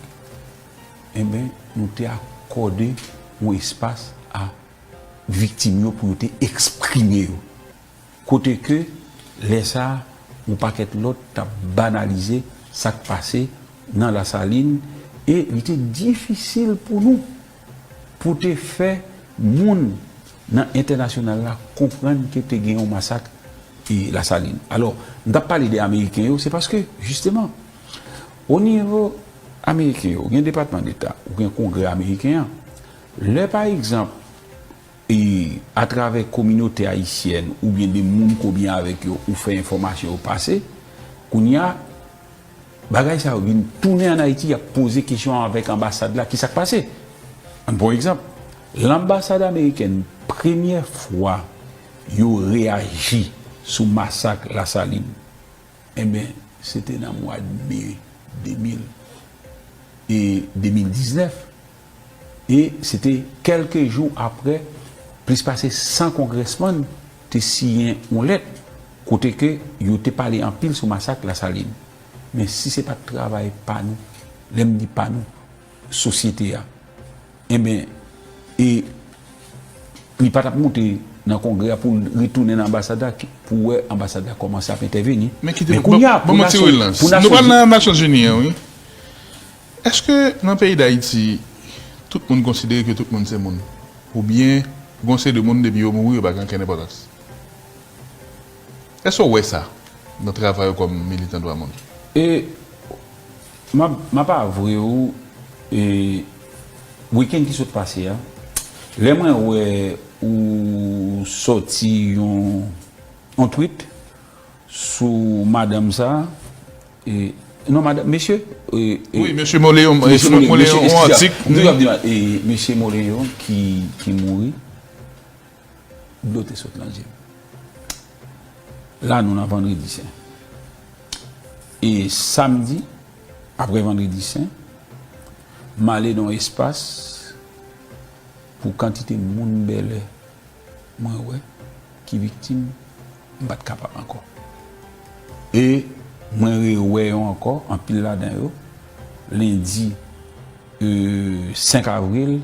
enben, nou te akòde yon espas a viktim yo pou yo te eksprime yo. Kote ke, lè sa a, yon pakèt lòt t ap banalize sa k pase nan Lasalin, e li te difisil pou nou pou te fè moun nan entènasyonal la konprann ke te gen yon masak e Lasalin. Alò, m t ap pale de Ameriken yo, se paske, jisteman, o nivo Ameriken yo, ou gen Depatman Deta, ou gen Kongrè Ameriken an. Lè, pa egzanp, e atravè kominote ayisyèn oubyen de moun ke w byen avèk yo, ou fè enfòmasyon yo pase, kounye a, bagay sa yo vin tounen ann Ayiti, y ap poze kesyon avèk anbasad la, ki sa k pase? Ann pran yon egzanp. Lanbasad amerikèn, premyè fwa yo reyaji sou masak Lasalin, enben, se te nan mwa de me de mil e de mil diznèf. E se te kèlke jou apre, plis pase san kongrèsmann te siyen yon lèt kote ke yo te pale anpil sou masak Lasalin. Men si se pa t travay pa nou, lè m di pa nou, sosyete a, enben, e li pa t ap moute nan Kongrè a pou l retounen nan anbasad la, ki- pou wè anbasad la kòmanse ap entèveni. Men kite Men nou, kounye a, ban- ban pou mwen ti Nasyon- relans. Pou Nou pral Nasyonzini nan Nasyonzini an, wi. Èske nan peyi Dayiti, tout moun konsidere ke tout moun se moun? Oubyen, gon seri de moun, depi yo mouri, yo pa gen okenn enpòtans? Èske w wè sa nan travay ou kòm militan dwa moun? E m ap, m ap avwe w, e wikenn ki sot pase a, lè mwen wè ou sòti yon, yon tweet sou madanm sa, e, non, madanm, mesye, e, e, Wi, mesye Moleon, mesye mesye Moleon, Moleon, yon eskiza, atik, m toujou ap di, e, mesye Moleon ki, ki mouri, dlo te sot nan je m. La, nou nan Vandredi Sen. E samdi, apre Vandredi Sen, m ale nan yon espas pou kantite moun Bèlè mwen wè ki viktim, m pa t kapab ankò. E mwen rewè yo ankò, anpil ladan yo, lendi, e, senk avril,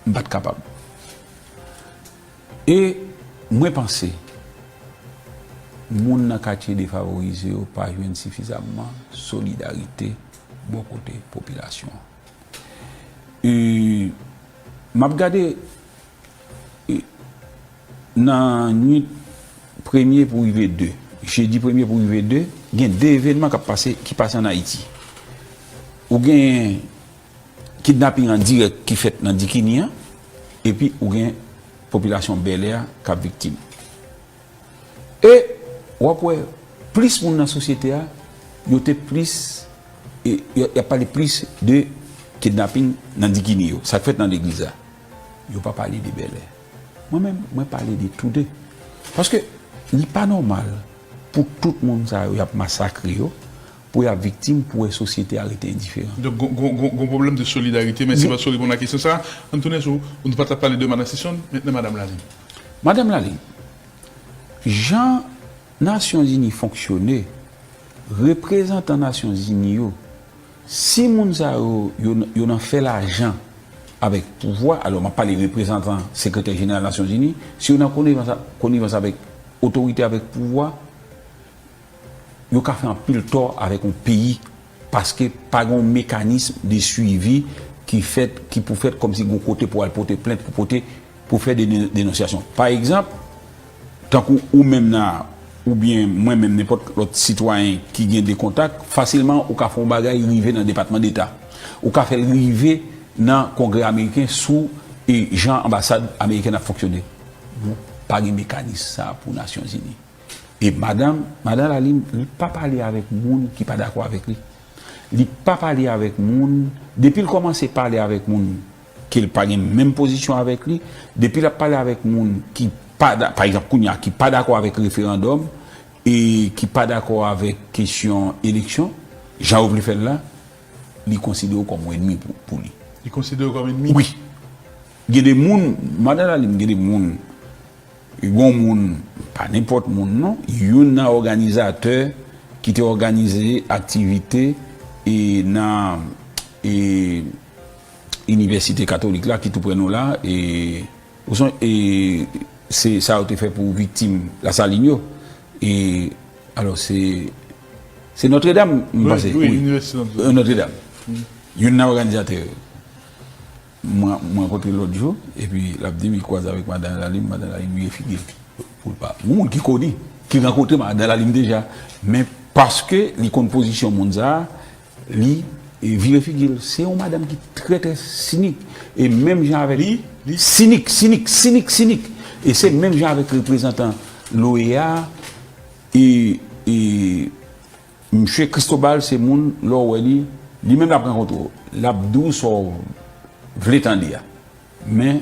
m pa t kapab. E mwen panse, moun nan katye defavorize yo pa jwenn sifizamman solidarite bò kote popilasyon an. E m ap gade, e, nan nuit premye pou rive de, jedi premye pou rive de, gen de evènman k ap pase, ki pase ann Ayiti. Ou gen kidnaping an dirèk ki fèt nan Dikini an, epi ou gen popilasyon Bèlè a k ap viktim. E w ap wè plis moun nan sosyete a, yo te plis, e, y, y ap pale plis de kidnaping nan dikini yo, sa k fèt nan legliz la. Yo pa pale de bèlè. Mwen menm, mwen pale de tou de. Paske li pa nòmal pou tout moun sa yo y ap masakre yo, pou y ap viktim, pou wè sosyete a rete endiferan. Donk, gon, gon, gon, gon pwoblèm de solidarite. Mèsi paske w reponn a kesyon sa a. Ann tounen sou, nou pa t ap pale de Madan Sisonn, men de Madan Lalime. Madan Lalime, jan Nasyonzini fonksyone, reprezantan Nasyonzini yo, si moun sa yo, yo, yo nan fè lajan avèk pouvwa, alò m ap pale reprezantan sekretè jeneral Nasyonzini, si yo nan konivans, konivans avèk otorite, avèk pouvwa, yo ka fè anpil tò avèk yon peyi, paske pa gen yon mekanism de swivi ki fèt, ki pou fèt kòmsi gen yon kote pou al pote plent, pou pote, pou fè de denonsyasyon. Pa egzanp, tankou ou menm nan, oubyen mwen menm, nenpòt lòt sitwayen ki gen de kontak, fasilman ou ka fè yon bagay rive nan Depatman Deta. Ou ka fè l rive nan Kongrè Ameriken sou, e, jan anbasad amerikèn ap fonksyone. Nou pa gen mekanis sa pou Nasyonzini. E madanm, madanm Lalime, li pa pale avèk moun ki pa dakò avèk li. Li pa pale avèk moun, depi l kòmanse pale avèk moun ke l pa gen menm pozisyon avèk li, depi l ap pale avèk moun ki pa da-, pa egzanp, kounye a, ki pa dakò avèk referandòm, e ki pa dakò avèk kesyon eleksyon, jan yo vle fè l la, li konsidere w kòm yon ènmi pou, pou li. Li konsidere w kòm ènmi? Wi. Gen de moun, madanm Lalime, gen de moun, gon moun, pa nenpòt moun non, youn nan òganizatè ki te òganize aktivite, e, nan, e, Inivèsite Katolik la ki tou prè nou la, e, ou son-, e, se sa yo te fè pou viktim Lasalin yo. E, alò, se, se Nòtredam, m panse. Wi, wi, Inivèsite Nòtredam. Nòtredam. Youn nan òganizatè yo. Mwen, mwen rankontre l lòt jou, epi l ap di m li kwaze avèk madanm Lalime, madanm Lalime vire figi l pou l pa. Yon moun ki koni, ki rankontre madanm Lalime deja, men paske li konn pozisyon moun sa a, li, e, vire figi l. Se yon madanm ki trè, trè sinik. E menm jan avèk li, li sinik, sinik, sinik, sinik. E se menm jan avèk reprezantan l'OEA, e, e, Msye Cristobal se moun, lè w wè li, li menm l ap rankontre w, l ap di w sa w vle tande a. Men,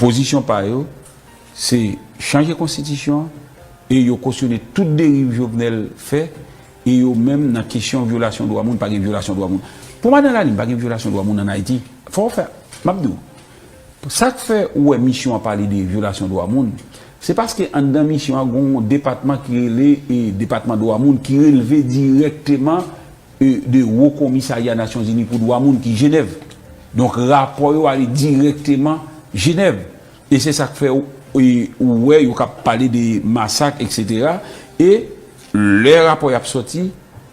pozisyon pa yo, se chanje konstitisyon an, e yo kosyone tout deriv Jovenel fè, e yo menm nan kesyon vyolasyon dwa moun, pa gen vyolasyon dwa moun. Pou madanm Lalime, pa gen vyolasyon dwa moun ann Ayiti. Fò w fè, m ap di w, Sa k fè ou wè misyon an pale de vyolasyon dwa moun, se paske anndan misyon an gen yon depatman ki rele, e, Depatman Dwa Moun, ki relve dirèkteman, e, de Wo Komisarya Nasyonzini pou Dwa Moun ki Jenèv. Donk, rapò yo ale dirèkteman Jenèv. E se sa k fè ou, e, ou wè yo k ap pale de masak, etsetera. E lè rapò y ap sòti,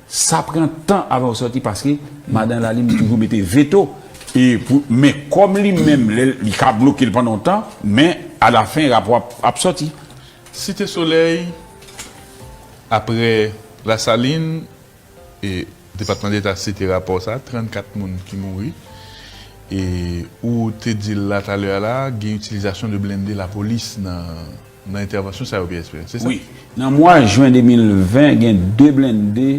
Sa pran tan avan yo sòti paske madanm Lalime toujou mete veto. E pou, men kòm li menm, lè li ka bloke l pandan yon tan, men alafen rapò ap, ap sòti. Site Solèy, apre Lasalin, e Depatman Deta site rapò sa, trannkat moun ki mouri. E ou te di l la talè a la, gen itilizasyon de blende lapolis nan nan entèvansyon sa yo, Pierre Espérance, se sa? Wi. Nan mwa jen de mil ven, gen de blende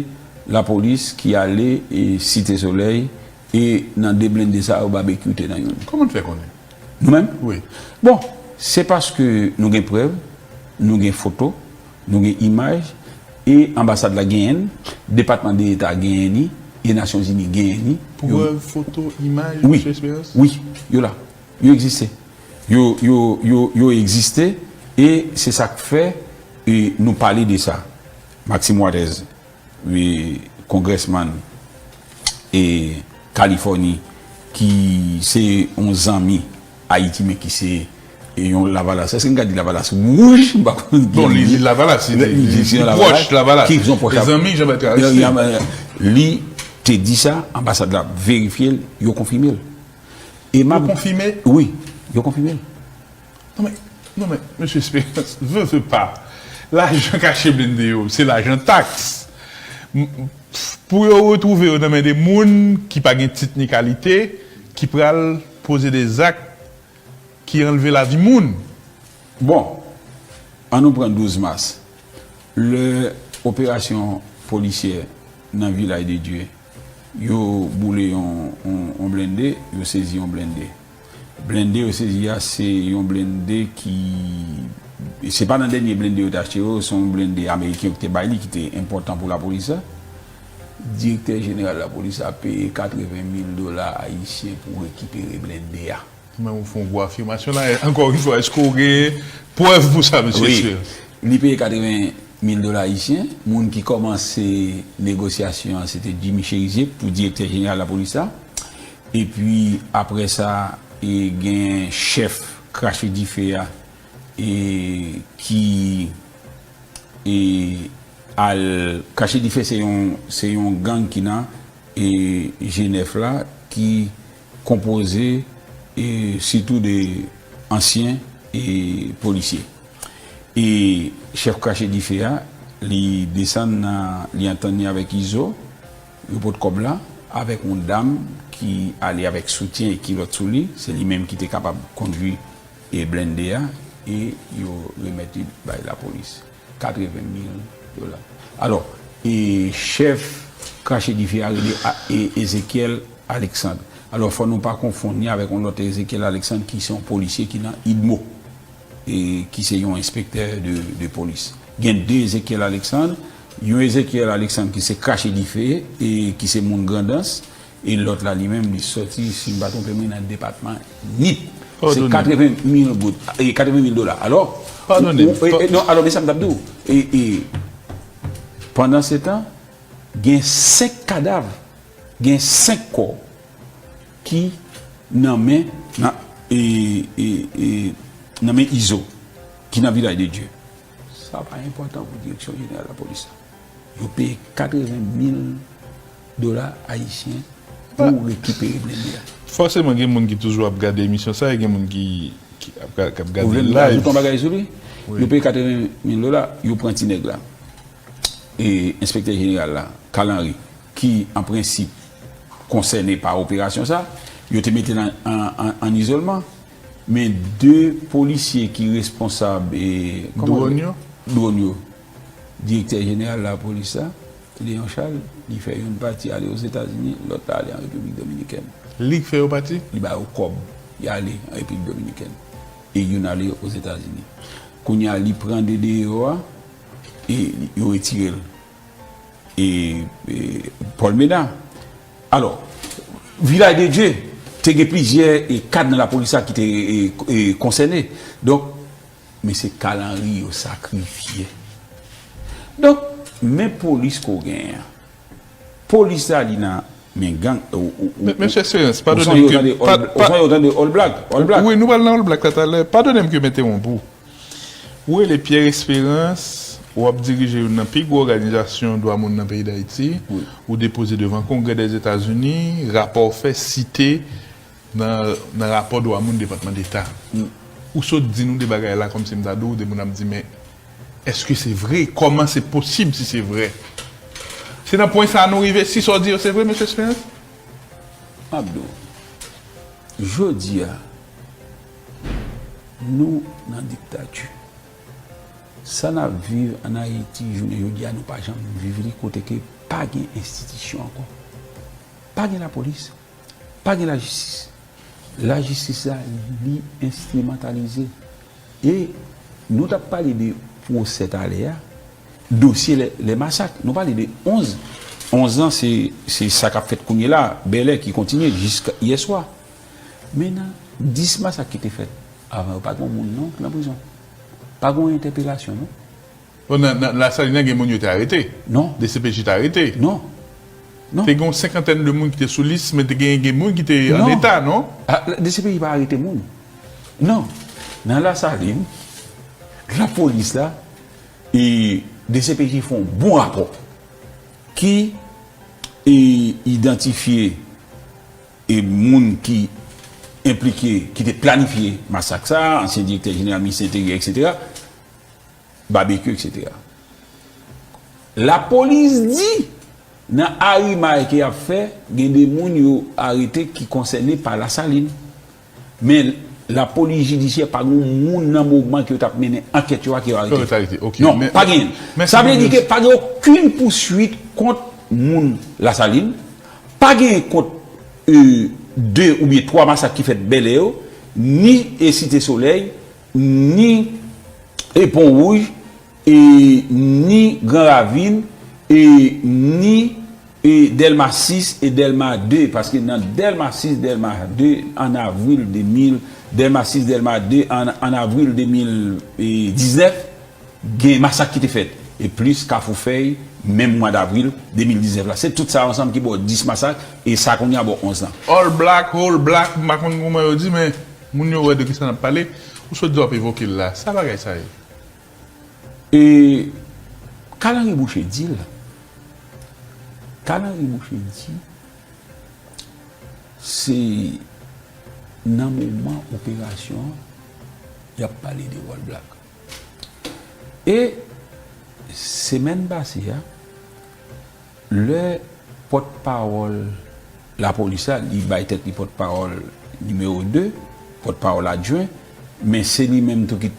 lapolis ki ale, e, Site Solèy, e nan de blende sa yo, Babekyou te nan youn. Kòman n fè konnen? Nou menm? Wi. Bon, se paske nou gen prèv, nou gen foto, nou gen imaj, e anbasad la genyen l, Depatman Deta genyen li, e Nasyonzini genyen li. Prèv, foto, imaj, wi, Mesye Espérance? Wi, yo la. Yo egziste. Yo, yo, yo, yo egziste, e se sa k fè, e, nou pale de sa. Maxime Waters, e, kongrèsmann, e, Kalifòni, ki se yon zanmi Ayiti, men ki se, e, yon Lavalas. Èske n ka di Lavalas wouj? M pa konn. Bon, li, li Lavalas, li, li, li, li pwòch Lavalas. Ki son pwòch Lavalas. Li zanmi Jean Bertrand Aristide. Li te di sa, anbasad la verifye l, yo konfime l. E m ap... Yo konfime? Wi, yo konfime l. Non, men, non, men, Mesye Espérance, vle, vle pa. Lajan kache blende yo, se lajan taks. M, pou yo retwouve yo nan men de moun ki pa gen tit ni kalite, ki pral poze de zak ki anlve lavi moun. Bon, an nou pran douz mas. Lè operasyon polisyè nan Vilaj de Dye, yo boule yon, yon, yon blende, yo sezi yon blende. Blende yo sezi a, se yon blende ki, se pa nan dènye blende yo te achte yo, se yon blende ameriken yo ki te bay li, ki te enpòtan pou lapolis la. Direktè jeneral lapolis la peye katreven mil dola ayisyen pou rekipere blende a. Men ou fè yon gwo afimasyon la. Ankò yon fwa, èske w gen prèv pou sa, mesye Wi. Sir? Li peye katreven mil dola ayisyen. Moun ki kòmanse negosyasyon an, se te Jimmy Chérizier pou direktè jeneral lapolis la. Epi, apre sa, e, gen chèf krache dife a, e, ki, e, al krache dife, se yon, se yon gang ki nan, e, G nèf la, ki konpoze, e, sitou de ansyen, e, polisye. E chèf krache dife a, li desann nan, li antann li avèk Izo, yo pot kòb la, avèk yon dam ki ale avèk soutyen e kilòt sou li, se li menm ki te kapab kondui e blende a, e yo remèt li bay lapolis. Katreven mil dola. Alò, e chèf krache dife a rele a, e Ezekiel Alexandre. Alò, fò nou pa konfonn li avèk yon lòt Ezekiel Alexandre ki se yon polisye ki nan idmo, e ki se yon enspektè de, de polis. Gen de Ezekiel Alexandre, yon Ezekiel Alexandre ki se krache dife, e ki se moun Grandans, e lòt la li menm, li sòti, si m pa twonpe mwen, nan depatman Nip. Se Padone m. Katreven mil goud, e katreven mil dola. Alò, Padone m. ou, ou, e, e, non, alò, men sa m t ap di w. E, e, pandan se tan, gen senk kadav, gen senk kò ki nan men, nan, e, e, e, nan men Izo, ki nan Vilaj de Dye. Sa pa enpòtan pou direksyon jeneral lapolis la. Yo peye katreven mil dola ayisyen pou rekipere blende a. Fòseman, gen moun ki toujou ap gade emisyon sa, e gen moun ki, ki ap, k ap Ou gade vle m live. Ajoute yon bagay sou li? Wi. Yo peye katreven mil dola, yo pran ti nèg la. E enspektè jeneral la, Carl Henry, ki, an prensip, konsène pa operasyon sa, yo te mete l an, an, an, an izolman. Men de polisye ki responsab, e, kòman Dwòn yo? Dwòn yo. Direktè jeneral lapolis la, Léon Charles, li fè youn pati ale Ozetazini, lòt la ale an Repiblik Dominikèn. Li k fè yo pati? Li ba yo kòb, y ale an Repiblik Dominikèn. E youn ale Ozetazini. Kounye a, li pran de deyò a, e yo retire l. E, e, Paul Ménard. Alò, Vilaj de Dye, te gen plizyè, e, kad nan lapolis la ki te, e, e, konsène. Donk, men se Carl Henry yo sakrifye. Donk, men polis ke w genyen an. Polis la, li nan men gang, ou, ou, ou, Men, Mesye Espérance, ou sonje padone m yo ke, tande pa, All, ou pa, sonje yo tande All Black, All Black. Wi, nou pral nan All Black la talè. Padone m ke m entewonp ou. Ou rele Pierre Espérance, w ap dirije youn nan pi gwo òganizasyon dwa moun nan peyi Dayiti, Wi. ou depoze devan Kongrè dèzetazini, rapò w fè site nan, nan rapò dwa moun Depatman Deta. Mm. Ou sot di nou de bagay la kòmsi m ta di w, de moun ap di, men èske se vre? Kòman se posib si se vre? Se nan pwen sa a nou rive, si sa w di yo se vre, Mesye Espérance? M ap di w, jodi a, nou nan diktati. Sa n ap viv ann Ayiti jounen jodi a, nou pa janm viv li kote ke pa gen enstitisyon ankò. Pa gen lapolis, pa gen lajistis. Lajistis la, li enstrimantalize. E nou t ap pale de pwosè talè a, dosye lè, lè masak. Nou pale de onz. Onz an, se, se sa k ap fèt kounye la, bèlè ki kontinye jiska yè swa. Men nan dis masak ki te fèt avan yo, pa gen moun non ki nan prizon. Pa gen entèpelasyon non. Bon, nan, nan Lasalin nan, gen moun yo te arete. Non. D C P J te arete. Non. Non. Te gen yon senkantèn de moun ki te sou lis, men te gen, gen moun ki te an Non. eta, non? A, D C P J pa arete moun. Non. Nan Lasalin, lapolis la, e D C P J fè yon bon rapò ki, e, idantifye, e, moun ki enplike, ki te planifye masak sa, ansyen direktè jeneral Ministè Enteryè, etsetera. Babekyou, etsetera. Lapolis di, nan arimay ke y ap fè, gen de moun yo arete ki konsène pa Lasalin. Men, lapolis jidisyè pa gen moun nan moman ke yo t ap mennen ankèt yo a ke yo arete. Ke yo arete, ok. Non, men, pa gen. Men sa vle di ke pa gen okenn pouswit kont moun Lasalin, pa gen kont, e, de oubyen twa masak ki fèt Bèlè yo, ni, e, Site Solèy, ni, e, Pon Wouj, e, ni Gran Ravin, e, ni, e, Dèlma sis e Dèlma de, paske nan Dèlma sis, Dèlma de, an avril de mil, Dèlma sis, Dèlma de, an, an avril de mil diznèf, gen masak ki te fèt. E plis Kafou Fèy, menm mwa davril de mil diznèf la. Se tout sa ansanm ki ba w dis masak, e sa kounye a ba w onz lan. All black, whole black, m pa konn kòman yo di, men moun yo wè de kisa n ap pale. Ou sot di w ap evoke l la. Sa bagay sa ye? E Carl Henry Boucher di l. Carl Henry Boucher di, se nan moman operasyon an, y ap pale de All Black. E semèn pase a, lè pòtpawòl lapolis la, li bay tèt li pòtpawòl nimewo de, pòtpawòl adjwen, men se li menm tou ki,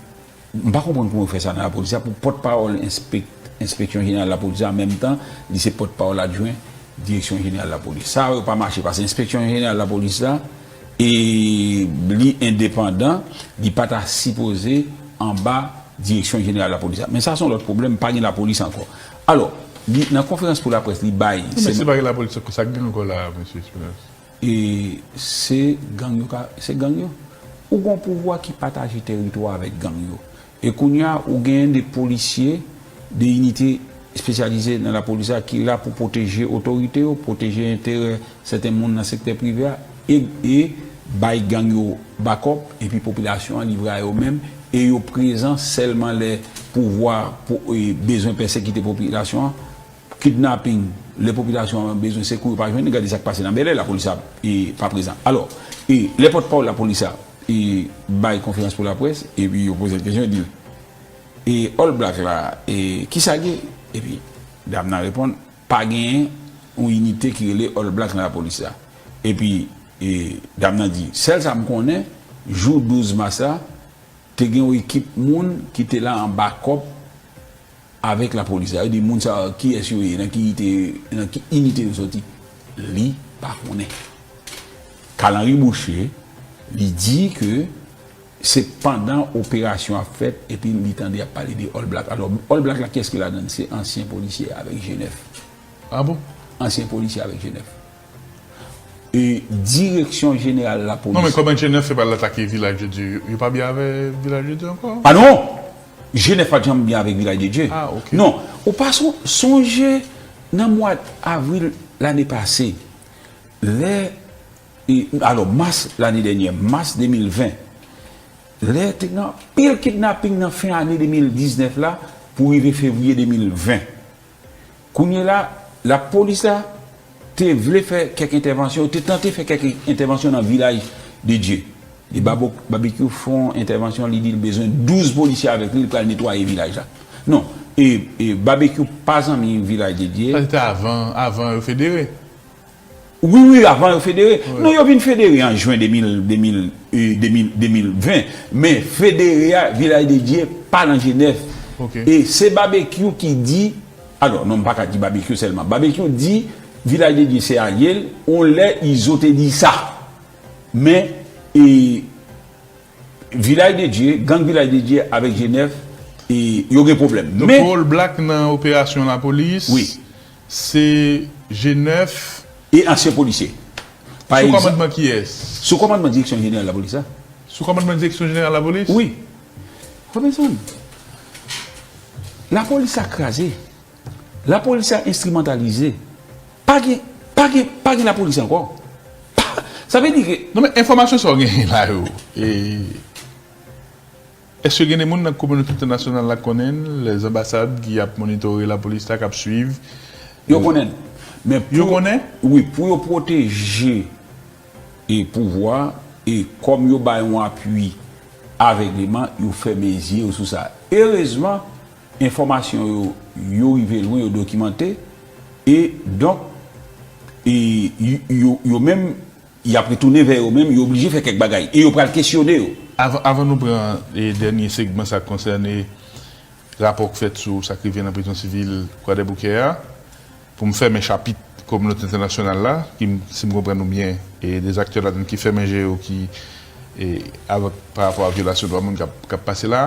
m pa konprann kòman yo fè sa nan lapolis la, pou pòtpawòl enspek-, enspeksyon jeneral lapolis la, an menm tan, li se pòtpawòl adjwen direksyon jeneral lapolis. Sa yo pa mache, paske enspeksyon jeneral lapolis la, e li endepandan, li pa ta sipoze anba direksyon jeneral lapolis la. Men sa se yon lòt pwoblèm, pa gen lapolis ankò. Alò, li, nan konferans pou laprès, li bay. Non, men si pa gen lapolis ankò, sa k gen ankò la a, mesye Esperance? E se gang yo ka, se gang yo. Ou gen yon pouvwa ki pataje teritwa avèk gang yo. E kounye a, ou gen de polisye, de inite espesyalize nan lapolis la ki la pou pwoteje otorite yo, pwoteje enterè sèten moun nan sektè prive a, e, e bay gang yo bakòp, epi popilasyon an livre a yo menm, e yo prezan sèlman lè pouvwa pou, e, bezwen pèsekite popilasyon an, kidnaping, lè popilasyon an bezwen sekou, yo pa jwenn, gade sa k pase nan Bèlè, lapolis ap, e, pa prezan. Alò, e, lè pòtpawòl lapolis la, e, bay konferans pou laprès, epi yo poze l kesyon, yo di l, e, All Black la, e, kisa l ye? Epi dam nan reponn, pa genyen yon inite ki rele All Black nan lapolis la. Epi, e, dam nan di, sèl sa m konnen, jou douz mas la, te gen yon ekip moun ki te la an bakòp avèk lapolis la. Yo di moun sa yo, kiyès yo ye, nan ki inite, nan ki inite yo soti? Li pa konnen. Carl Henry Boucher, li di ke se pandan operasyon ap fèt, epi li tande y ap pale de All Black. Alò, All Black la, kiyès ki ladann? Se ansyen polisye avèk G nèf. Ah bon? Ansyen polisye avèk G nèf. E direksyon jeneral lapolis. Non, men kòman G nèf fè pa al atake Vilaj de Dye? Yo, yo pa byen avè Vilaj de Dye ankò? Ah non! G nèf pa t janm byen avèk Vilaj de Dye. Ah, ok. Non, ou pa son-, sonje nan mwa avril lane pase, lè, e, alò, mas lane dènyè, mas de mil ven, lè te gen anpil kidnaping nan fen ane de mil diznèf la pou rive fevriye de mil ven. Kounye la, lapolis la te vle fè kèk entèvansyon, yo te tante fè kèk entèvansyon nan Vilaj de Dye. E Babo-, Babekyou fè yon entèvansyon, li di l bezwen douz polisye avèk li, li pral netwaye vilaj la. Non, e, e Babekyou pa zanmi Vilaj de Dye. Sa se te avan, avan yo federe. Wi, wi, avan yo federe. Wi. Non, yo vin federe an jen de mil, de mil, e, de mil, de mil ven. Men federe a, Vilaj de Dye pa nan G nèf. Ok. E se Babekyou ki di, alò, non, m pa ka di Babekyou sèlman. Babekyou di Vilaj de Dye se alye l, yon lè Izo te di sa. Men, e, Vilaj de Dye, gang Vilaj de Dye avèk G nèf, e, yo gen pwoblèm. Donk, men All Black nan operasyon lapolis, wi, se G nèf. E ansyen polisye. Pa egzanp, sou kòmandman kiyès? Sou kòmandman direksyon jeneral lapolis la. Sou kòmandman direksyon jeneral lapolis? Wi. Robinson, lapolis la kraze. Lapolis la enstrimantalize. Pa gen, pa gen, pa gen lapolis ankò. Pa, sa vle di ke... Non, men enfòmasyon sa w genyen la yo, e, èske gen de moun nan kominote entènasyonal la k konnen l, lèzanbasad ki ap monitore lapolis la, k ap swiv? Yo konnen l. Men pou... Yo konnen? Wi, pou yo pwoteje e pouvwa, e kòm yo bay yon apui avègleman, yo fèmen zye yo sou sa. Erezman, enfòmasyon yo, yo rive lwen, yo dokimante, e donk, e y-, yo, yo menm, Y ap retounen vè yo menm, yo oblije fè kèk bagay. E yo pral kesyone yo. Avan, avan nou pran e, dènye segman sa k konsène rapò k fèt sou sa k rive nan prizon sivil Kwadèboukè a, pou m fèmen chapit kominote entènasyonal la, ki, si m konprann ou byen, e de aktè ladan ki fèmen je yo ki e, avèk pa rapò a vyolasyon dwa moun k ap, k ap pase la.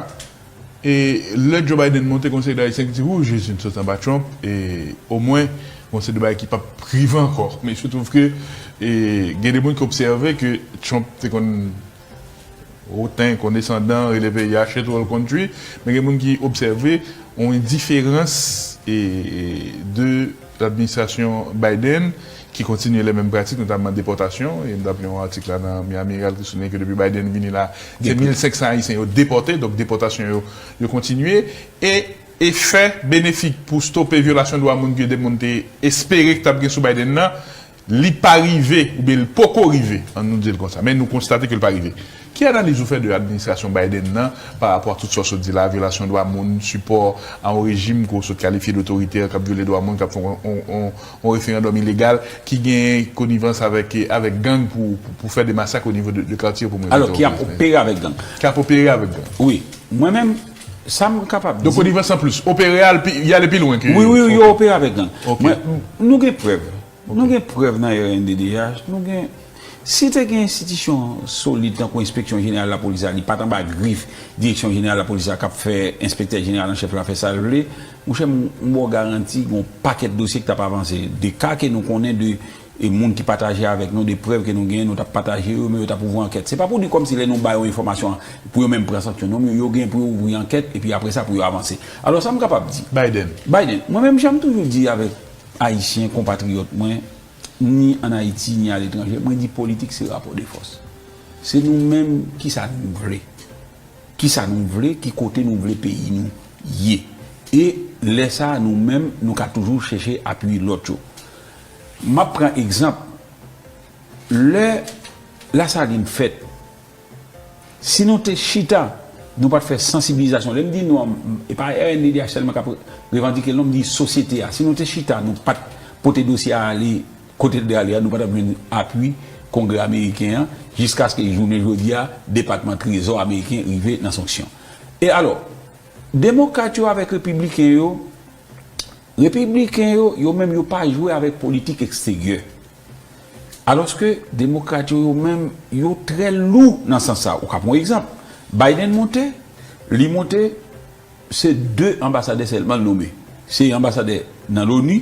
E lè Joe Biden monte, gon seri de Ayisyen ki di, wou, Jezi, n sot anba Trump, e omwen, gon seri de bagay ki p ap rive ankò. Men il se trouve que e, gen de moun ki obsève ke Trump te konn otan, kondesandan, rele peyi a shithole country, men gen moun ki obsève yon endiferans e, e, de ladministrasyon Biden ki kontinye lè menm pratik, notamman depòtasyon. E m t ap li yon atik la nan Miami Herald ki souliye ke depi Biden vini la, se mil senk san Ayisyen yo depòte, donk depòtasyon yo, yo kontinye. E efè benefik pou stope vyolasyon dwa moun ke de moun te espere ki t ap gen sou Biden nan, li pa rive, oubyen li poko rive, ann nou di l konsa. Men nou konstate ke l pa rive. Ki analiz ou fè de administrasyon Biden nan pa rapò a tout sa w sot di la, vyolasyon dwa moun, sipò a yon rejim ke w sot kalifye dotoritè, k ap vyole dwa moun, k ap fè yon, yon, yon, yon referandòm ilegal, ki gen konivans avèk, avèk gang pou, pou, pou fè de masak o nivo de, de katye pou mwen. Alò, ki ap opere avèk gang. Ki ap opere avèk gang. Wi. Mwen menm, sa m kapab di. Donk, konivans an plis. Opere al pi, y ale pi lwen ke. Wi, wi, wi, yo opere avèk gang. Ok. Mwen, nou gen prèv. Nou gen prèv nan R N D D H, nou gen. Si te gen enstitisyon solid tankou Enspeksyon Jeneral Lapolis la, li pa t anba grif Direksyon Jeneral Lapolis la k ap fè Enspektè Jeneral an Chèf la fè sa l vle, monchè, m, m ba w garanti, gen yon pakèt dosye ki t ap avanse. De ka ke nou konnen de e moun ki pataje avèk nou, de prèv ke nou genyen, nou t ap pataje yo, men yo t ap ouvri ankèt. Se pa pou di kòmsi lè nou ba yo enfòmasyon an, pou yo menm pran sanksyon. Non, men yo gen pou yo ouvri ankèt, epi apre sa, pou yo avanse. Alò, sa m kapab di. Biden. Biden. Mwen menm, jan m toujou di avèk Ayisyen, konpatriyòt mwen, ni ann Ayiti, ni aletranje, mwen di politik se rapò de fòs. Se nou menm, kisa nou vle. Kisa nou vle, ki kote nou vle peyi nou ye. E lè sa a, nou menm, nou ka toujou chèche apui lòt yo. M ap pran egzanp, lè Lasalin fèt, si nou te chita, nou pa t fè sansibilizasyon. Lè m di nou an, e pa R N D D H sèlman k ap revandike l non, m di sosyete a. Si nou te chita, nou pa t pote dosye a ale kote l dwe ale a, nou pa t ap jwenn apui Kongrè ameriken an, jiskaske jounen jodi a, Depatman Trezò ameriken rive nan sanksyon. E alò, demokrat yo avèk repibliken yo, repibliken yo, yo menm yo pa jwe avèk politik eksteryè. Alòske demokrat yo, yo menm, yo trè lou nan sans sa. Ou ka pran yon egzanp. Biden monte, li monte, se de anbasadè sèlman l nome. Se anbasadè nan Loni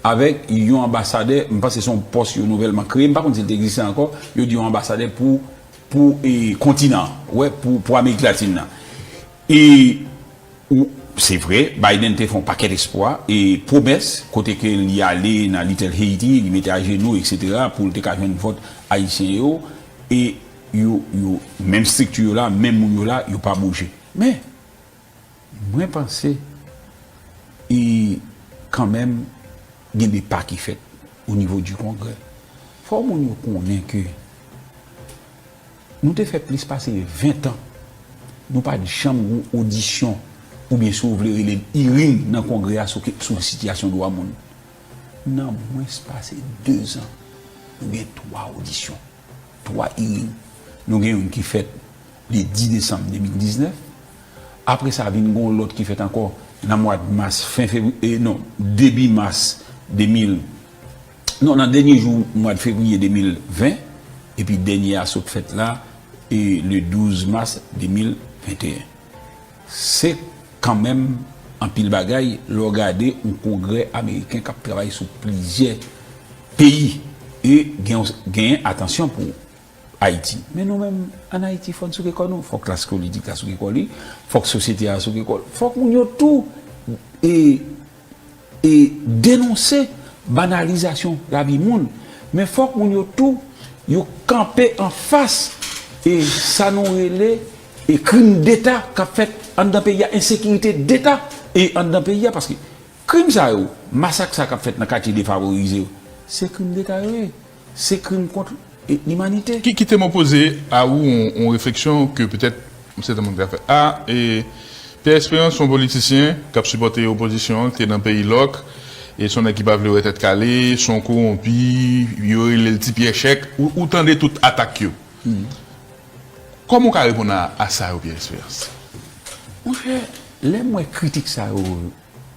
avèk yon anbasadè, m panse se yon pòs yo nouvèlman kreye, m pa konn si l te egziste ankò, yo di yon anbasadè pou, pou e, kontinan an, wè, pou, pou Amerik Latin nan. E ou, se vre, Biden te fè yon pakèt espwa e pwomès, kote ke li ale nan Little Haiti, li mete ajenou, etsetera, pou l te ka jwenn vòt ayisyen yo, e yo, yo, menm estrikti yo la, menm moun yo la, yo pa bouje. Men, mwen panse, e kanmenm, gen de pa ki fèt o nivo di Kongrè. Fò moun yo konnen ke nou te fè plis pase ven tan, nou pa t janm gen yon odisyon, oubyen si w vle rele l hearing nan Kongrè a sou, sou sitiyasyon dwa moun. Nan mwens pase de zan, nou gen twa odisyon. Twa hearing. Nou gen youn ki fèt le dis desanm de mil diznèf. Apre sa, vin gen yon lòt ki fèt ankò nan mwa mas, fen fevriye, non, debi mas de mil, non, nan dènye jou mwa fevriye de mil ven, epi dènye a sot fèt la, e le douz mas de mil venteyen. Se kanmenm anpil bagay lè w gade yon Kongrè ameriken k ap travay sou plizyè peyi e gen, genyen atansyon pou Ayiti. Men nou menm, ann Ayiti, fò n souke kò nou. Fò klas politik la souke kò li. Fòk sosyete a souke kò l. Fòk moun yo tou e, e denonse banalizasyon lavi moun. Men fòk moun yo tou, yo kanpe anfas e sa nou rele e krim deta k ap fèt anndan peyi a, ensekirite deta e anndan peyi a. Paske krim sa yo, masak sa k ap fèt nan katye defavorize yo, se krim deta yo ye. Se krim kont e, limanite. Ki, kite mwen poze a ou yon, yon refleksyon ke petèt yon sèten moun ka fè. A, e, Pierre Espérance, yon politisyen k ap sipòte opozisyon an, ki te nan peyi lòk, E se yon nèg ki pa vle wè Tèt Kale, se yon kowonpi, yo rele l Ti Pyè Chèk, ou, ou tande tout atak yo. Kòman w ka reponn a, a sa yo, Pierre Espérance? Monchè, lè m wè kritik sa yo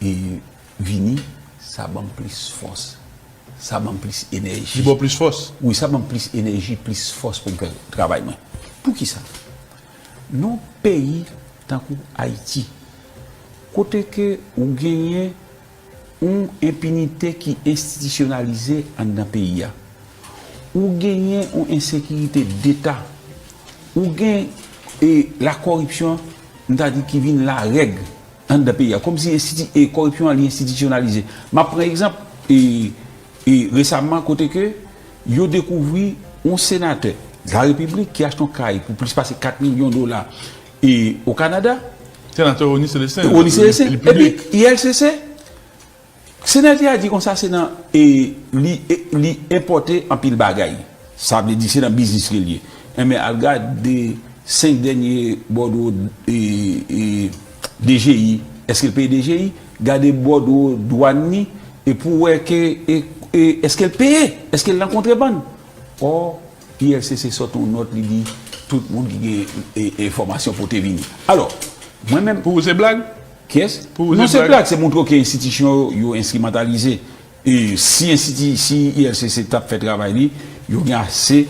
e vini, sa ban m plis fòs, sa ban m plis enèji. Li ba w plis fòs? Wi, sa ban m plis enèji, plis fòs pou m fè travay mwen. Poukisa? Nan yon peyi tankou Ayiti, kote ke ou genyen yon enpinite ki enstitisyonalize anndan peyi a, ou genyen yon ensekirite deta, ou gen e, lakoripsyon, m ta di, ki vin larèg anndan peyi a, kòmsi enstiti, e, koripsyon an li enstitisyonalize. M ap pran egzanp, e, e, resaman, kote ke yo dekouvri yon senatè la repiblik ki achte yon kay pou plis pase kat milyon dola e, o Kanada. Senatè Rony Célestin, Rony Célestin. Epi I L C C, senatè a di konsa se nan, e, li, e, li enpòte anpil bagay. Sa vle di se nan biznis ke l ye. Enben, al gade senk dènye bòdwo, e, e, D G I. Èske l peye D G I? Gade bòdwo dwàn ni, e pou wè ke, e, e, èske l peye? Èske l nan kontrebann? Ò, I L C C sòti yon nòt, li di tout moun ki gen, e, enfòmasyon pote vini. Alò, mwen menm. Pou ou se blag? Kiyès? Pou ou se blag? Non, se blag, se montre w ke enstitisyon yo, yo enstrimantalize. E si enstiti-, si I L C C t ap fè travay li, yo gen ase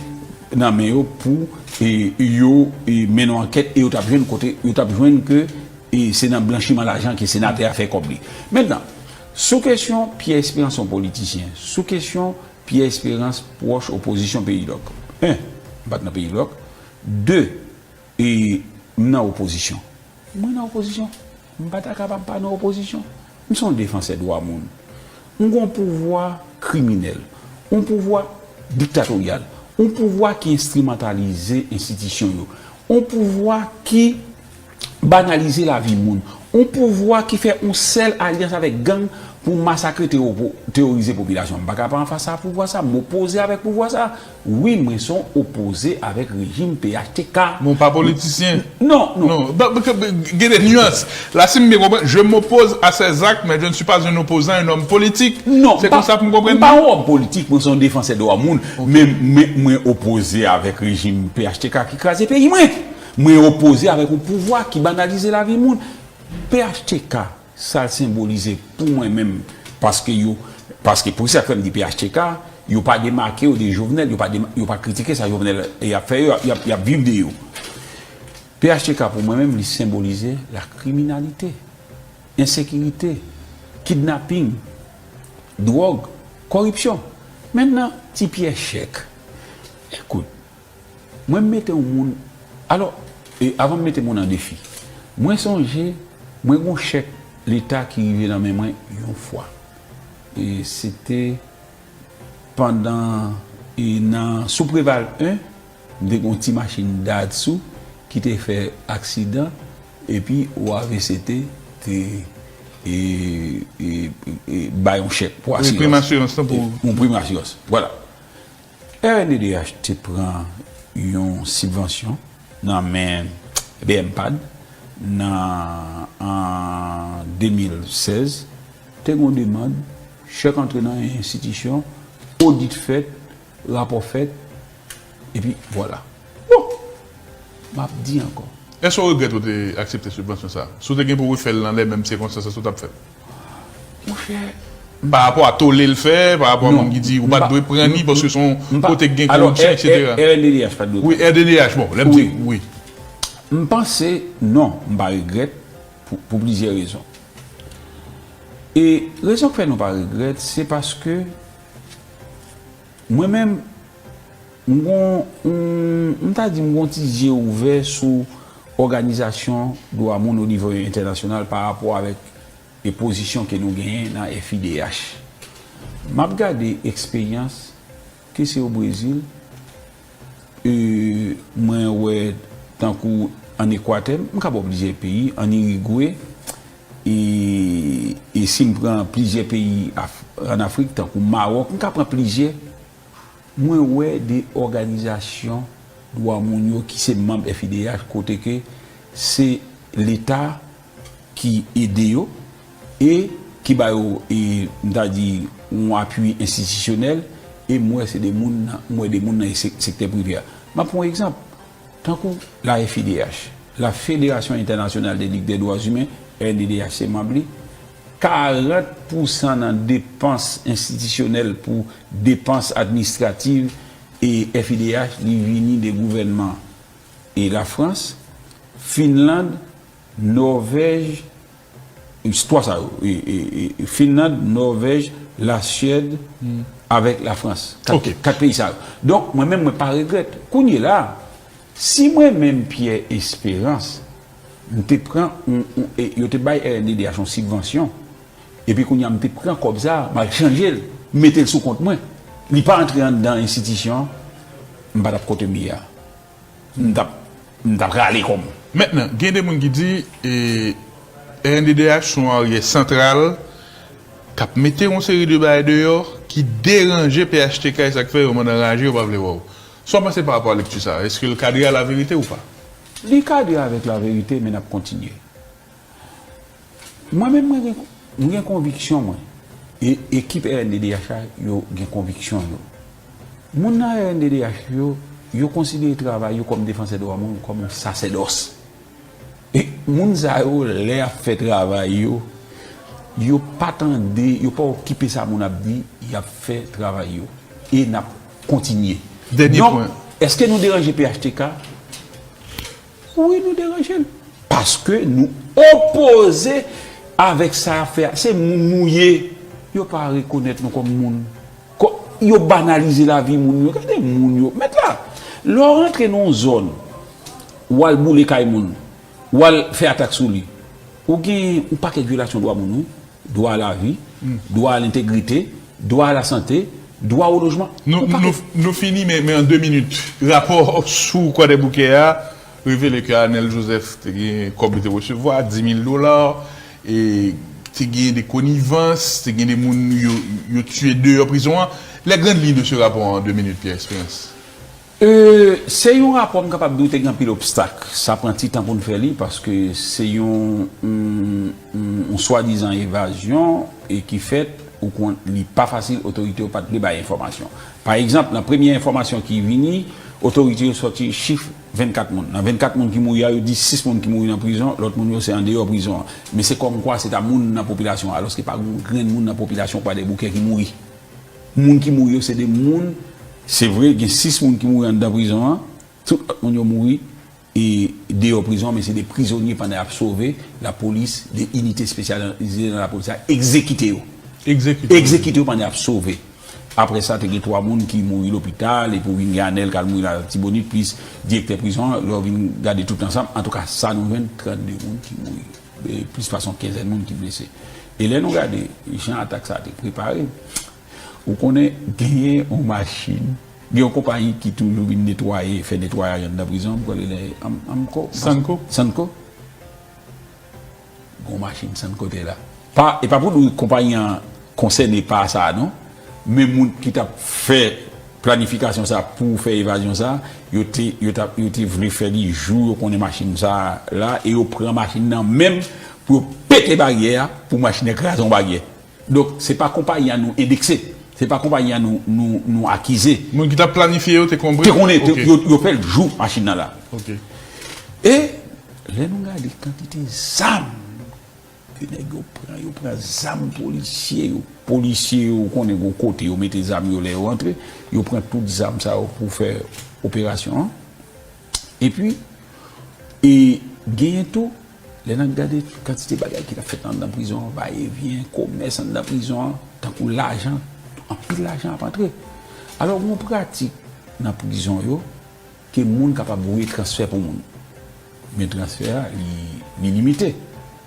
nan men yo pou, e, yo, e, mennen yon ankèt e yo t ap jwenn kote, yo t ap jwenn ke, e, se nan blanchiman lajan ke senatè a fè kòb li. Mentnan, sou kesyon Pierre Espérance yon politisyen, sou kesyon Pierre Espérance pwòch opozisyon peyi lòk. En, m pa t nan peyi lòk. De, e, m nan opozisyon. Mwen nan opozisyon. M pa ta kapab pa nan opozisyon. M se yon defansè dwa moun. M gen yon pouvwa kriminèl, yon pouvwa diktatoryal, yon pouvwa ki enstrimantalize enstitisyon yo, yon pouvwa ki banalize lavi moun, yon pouvwa ki fè yon sèl alyans avèk gang pou masakre, teworize popilasyon. M pa ka pa anfas a pouvwa sa, m opoze avèk pouvwa sa. Wi, mwen se yon opoze avèk rejim P H T K. Men w pa politisyen. Non, non. Non, ba, ba, ba, gen de nuances. La, si m byen konprann, je m'oppose à ces actes, mais je ne suis pas un opposant, un homme politique. Non, se konsa pou m konprann li? M pa yon òm politik, mwen se yon defansè dwa moun, men, men mwen opoze avèk rejim P H T K ki kraze peyi mwen. Mwen opoze avèk yon pouvwa ki banalize lavi moun. P H T K, sa l senbolize pou mwen menm, paske yo, paske pou sa k fè m di P H T K, yo pa demake yo de Jovenel, yo pa dema-, yo pa kritike sa Jovenel y ap fè yo, y ap, y ap viv de yo. P H T K pou mwen menm, li senbolize la kriminalite, ensekirite, kidnaping, dwòg, kòripsyon. Mentnan, Ti Pyè Chèk. Ekout, mwen m mete yon moun, alò, e avan m mete moun an defi, mwen sonje, mwen gon chèk Leta ki rive nan men mwen yon fwa. E se te pandan, e nan, sou Preval en, m te gon ti machin Datsun ki te fè aksidan, epi O A V C T te, e, e, e, bay yon chèk pou asirans. Prim asirans lan pou. Yon prim asirans. Vwala. R N D D H te pran yon sibvansyon nan men B M pad nan, an de mil sèz, te gen yon demann, chèk antre nan yon enstitisyon, odit fèt, rapò fèt, epi vwala. Bon, m ap di ankò. Èske w regrèt ou te aksepte sibvansyon sa a? Si w te gen pou refè l nan lè menm sikonstans, èske w t ap fè l? Monchè, pa rapò a tole l fè, pa rapò a moun ki di ou pa t dwe pran ni paske se yon kote k gen koripsyon, etsetera. Alò, R N D D H pa t dwe pran. Wi, R D D H, bon, lè m di wi. M panse non, m pa regrèt pou, pou plizyè rezon. E rezon k fè nou pa regrèt, se paske mwen menm, m gon, m, m ta di m gon ti zye ouvè sou òganizasyon dwa moun o nivo entènasyonal pa rapò avèk e pozisyon ke nou genyen nan F I D H. M ap gade eksperyans ke se o Brezil, e, mwen wè tankou an Ekwatè, m ka ba w plizyè peyi, an Irigwe, e, e si m pran plizyè peyi Af-, an Afrik, tankou Mawòk, m ka pran plizyè, mwen wè de òganizasyon dwa moun yo ki se manm F I D H, kote ke se Leta ki ede yo, e ki ba yo, e, m ta di, yon apui enstitisyonèl, e m wè se de moun, m wè de moun nan sè-, sektè prive a. M ap pran yon egzanp, tankou la F I D H, la Fédération Internationale des Ligues des Droits Humains, R N D D H se manm li, karant pousan nan depans enstitisyonèl pou depans administrativ e F I D H, li vini de gouvènman e Lafrans, Finland, Nòvèj, twa sa yo, e, e, e, Finland, Nòvèj, Lasyèd, avèk Lafrans. Kat, kat peyi sa yo. Donk, mwen menm, mwen pa regrèt. Kounye la, si mwen menm, Pierre Espérance, m te pran, yon, yon, e, yo te bay R N D D H yon sibvansyon, epi kounye a, m te pran kòb sa a, m al chanje l, m mete l sou kont mwen. Li pa antre anndan enstitisyon an, m pa t ap kote m ye a. M t ap, m t ap rale kò m. Mentnan, gen de moun ki di, e, R N D D H se yon aryè santral k ap mete yon seri de bagay deyò ki deranje P H T K, e sa k fè yo mande anraje, yo pa vle wè w. Sa w panse pa rapò a lekti sa a? Èske l kadre a laverite ou pa? Li kadre avèk laverite, men n ap kontinye. Mwen menm, mwen gen, mwen gen konviksyon mwen. E ekip R N D D H la, yo gen konviksyon yo. Moun nan R N D D H yo, yo konsidere travay yo kòm defansè dwa moun, kòm yon sasèdòs. E moun sa yo, lè y ap fè travay yo, yo pa tande, yo pa okipe sa moun ap di, y ap fè travay yo. E n ap kontinye. Dènye pwen. Donk, èske nou deranje P H T K? Wi, nou deranje l. Paske nou opoze avèk sa y ap fè a. Se moun nou ye. Yo pa rekonèt nou kòm moun. Kò-, yo banalize lavi moun yo. Gade moun yo. Mèt la, lè w rantre nan yon zòn, w al boule kay moun, w al fè atak sou li, ou gen yon pakèt vyolasyon dwa moun, wi. Dwa a lavi, dwa a lentegrite, dwa a lasante, dwa o lojman. Nou, nou, nou fini, men, men an de minit. Rapò sou Kwadèboukè a revele ke Arnel Joseph te gen kòb li te resevwa, dis mil dola, e te gen de konivans, te gen de moun yo, yo tiye deyò prizon an. Les grandes lignes de ce rapport en deux minutes, Pierre Espérance. E, se yon rapò m kapab di w te gen anpil obstak. Sa pran ti tan pou n fè li, paske se yon, yon, yon swadizan evazyon e ki fèt, ou konn, li pa fasil, otorite yo pa t vle bay enfòmasyon. Pa egzanp, nan premye enfòmasyon ki vini, otorite yo sòti chif vennkat moun. Nan vennkat moun ki mouri a, yo di sis moun ki mouri nan prizon, lòt moun yo se andeyò prizon an. Men se kòmkwa se ta moun nan popilasyon an, alòske pa gen yon grenn moun nan popilasyon Kwadèboukè ki mouri. Moun ki mouri yo, se de moun, se vre, gen sis moun ki mouri anndan prizon an, tout lòt moun yo mouri, e, deyò prizon an, men se de prizonye pandan y ap sove, lapolis, de inite espesyalize nan lapolis la, egzekite yo. Egzekite yo. Egzekite yo pandan y ap sove. Apre sa, te gen twa moun ki mouri lopital, epi w vin gen Anèl k al mouri Latibonit, plis direktè prizon an, lè w vin gade tout ansanm, antouka, sa nou jwenn, trannde moun ki mouri, e, plis pase yon kenzèn moun ki blese. E lè nou gade jan atak sa a te prepare, ou konnen genyen yon machin, gen yon konpayi ki toujou vin netwaye, fè netwayaj anndan prizon, m kwè l rele Am-, Amco, Sanco. Sanco. Gon machin Sanco te la. Pa, e pa pou di konpayi an konsène pa sa a, non. Men moun ki t ap fè planifikasyon sa a pou fè evazyon sa a, yo te, yo t ap, yo te vle fè li jou yo konnen machin sa a la, e yo pran machin nan menm pou yo pete baryè a, pou machin nan kraze yon baryè. Donk, se pa konpayi a nou endekse. Se pa konpayi a nou, nou, nou akize. Moun ki t ap planifye yo te konn... Te konnen, te, yo, yo fè l jou machin nan la. Ok. E lè nou gade kantite zam ke nèg yo pran, yo pran zam polisye yo. Polisye yo, ou konnen gon kote yo mete zam yo lè yo rantre. Yo pran tout zam sa yo pou fè operasyon an. Epi, e genyen tou, lè n ap gade kantite bagay ki t ap fèt anndan prizon an, vayevyen, komès anndan prizon an, tankou lajan, anpil lajan ap antre. Alò, gon pratik nan prizon yo, ke moun kapab voye transfè pou moun. Men transfè a, li, li limite.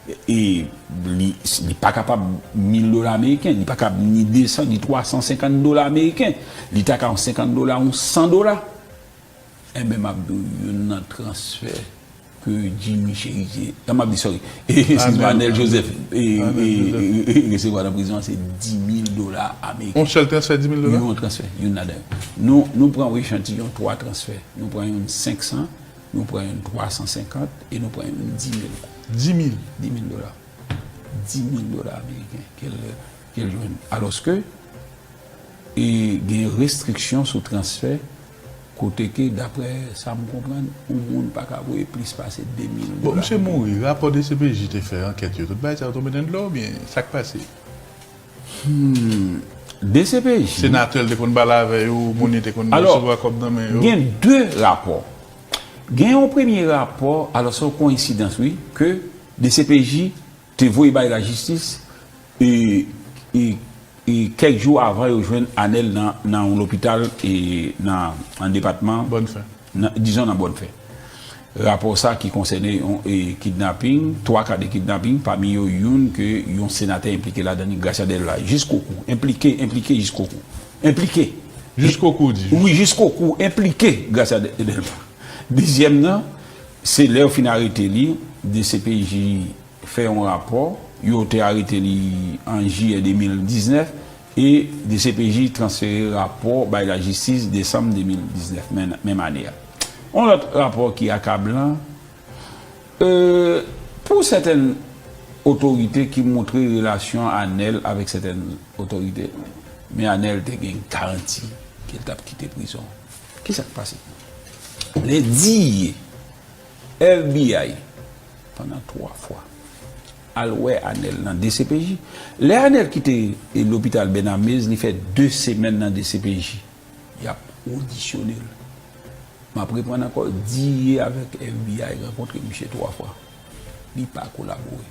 E li, li pa kapab mil dola ameriken, li pa kapab ni de san, ni twa san senkant dola ameriken. Li ta ka yon senkant dola, yon san dola. Enben, m ap di w, youn nan transfè ke Jimmy Chérizier, non, m ap di, sorry, eskize m, Arnel Joseph, e, e, e, e, resevwa nan prizon an, se dis mil dola ameriken. Yon sèl transfè, dis mil dola? Yon transfè, youn ladan yo. Nou, nou pran yon echantiyon twa transfè. Nou pran youn senk san, nou pran youn twa san senkant e nou pran youn dis mil. Dis mil? Dis mil dola. di mil dola ameriken ke l ke l jwenn. Alòske e gen restriksyon sou transfè kote ke, daprè sa m konprann, yon moun pa ka voye plis pase de mil dola. Bon, misye mouri, rapò D C P J te fè ankèt yo, tout bagay sa yo tonbe nan dlo oubyen sa k pase? Hmm. D C P J. Senatè l te konn pale avè yo, moun li te konn resevwa kòb nan men yo. Gen de rapò. Gen yon premye rapò, alò se yon koyensidans, wi, ke D C P J te voye bay lajistis e, e, e kèk jou avan yo jwenn Anèl nan, nan yon lopital e nan, nan depatman, Bòn Fè. Nan, dizon nan Bòn Fè. Rapò sa ki konsène yon e, kidnaping, twa ka de kidnaping, pami yo youn ke yon senatè enplike ladan li, Gracia Delva. Jiskokou, enplike, enplike jiskokou. Enplike. Jiskokou, di. Wi, jiskokou, enplike Gracia De- Delva. Dezyèm nan, se lè yo fin arete li, D C P J fè yon rapò, yo te arete li an jiyè de mil diznèf, e D C P J transfere rapò bay lajistis desanm de mil diznèf, menm, menm ane a. Yon lòt rapò ki akablan, e, pou sètèn otorite ki montre relasyon Anèl avèk sètèn otorite, men Anèl te gen garanti ke l t ap kite prizon. Kisa k pase? Lè D E A, F B I, pandan twa fwa, al wè Anèl nan D C P J. Lè Anèl kite, e, lopital Bènamez, li fè de semèn nan D C P J. Y ap odisyone l. M ap reprann ankò, D E A avèk F B I rankontre misye twa fwa. Li pa kolabore.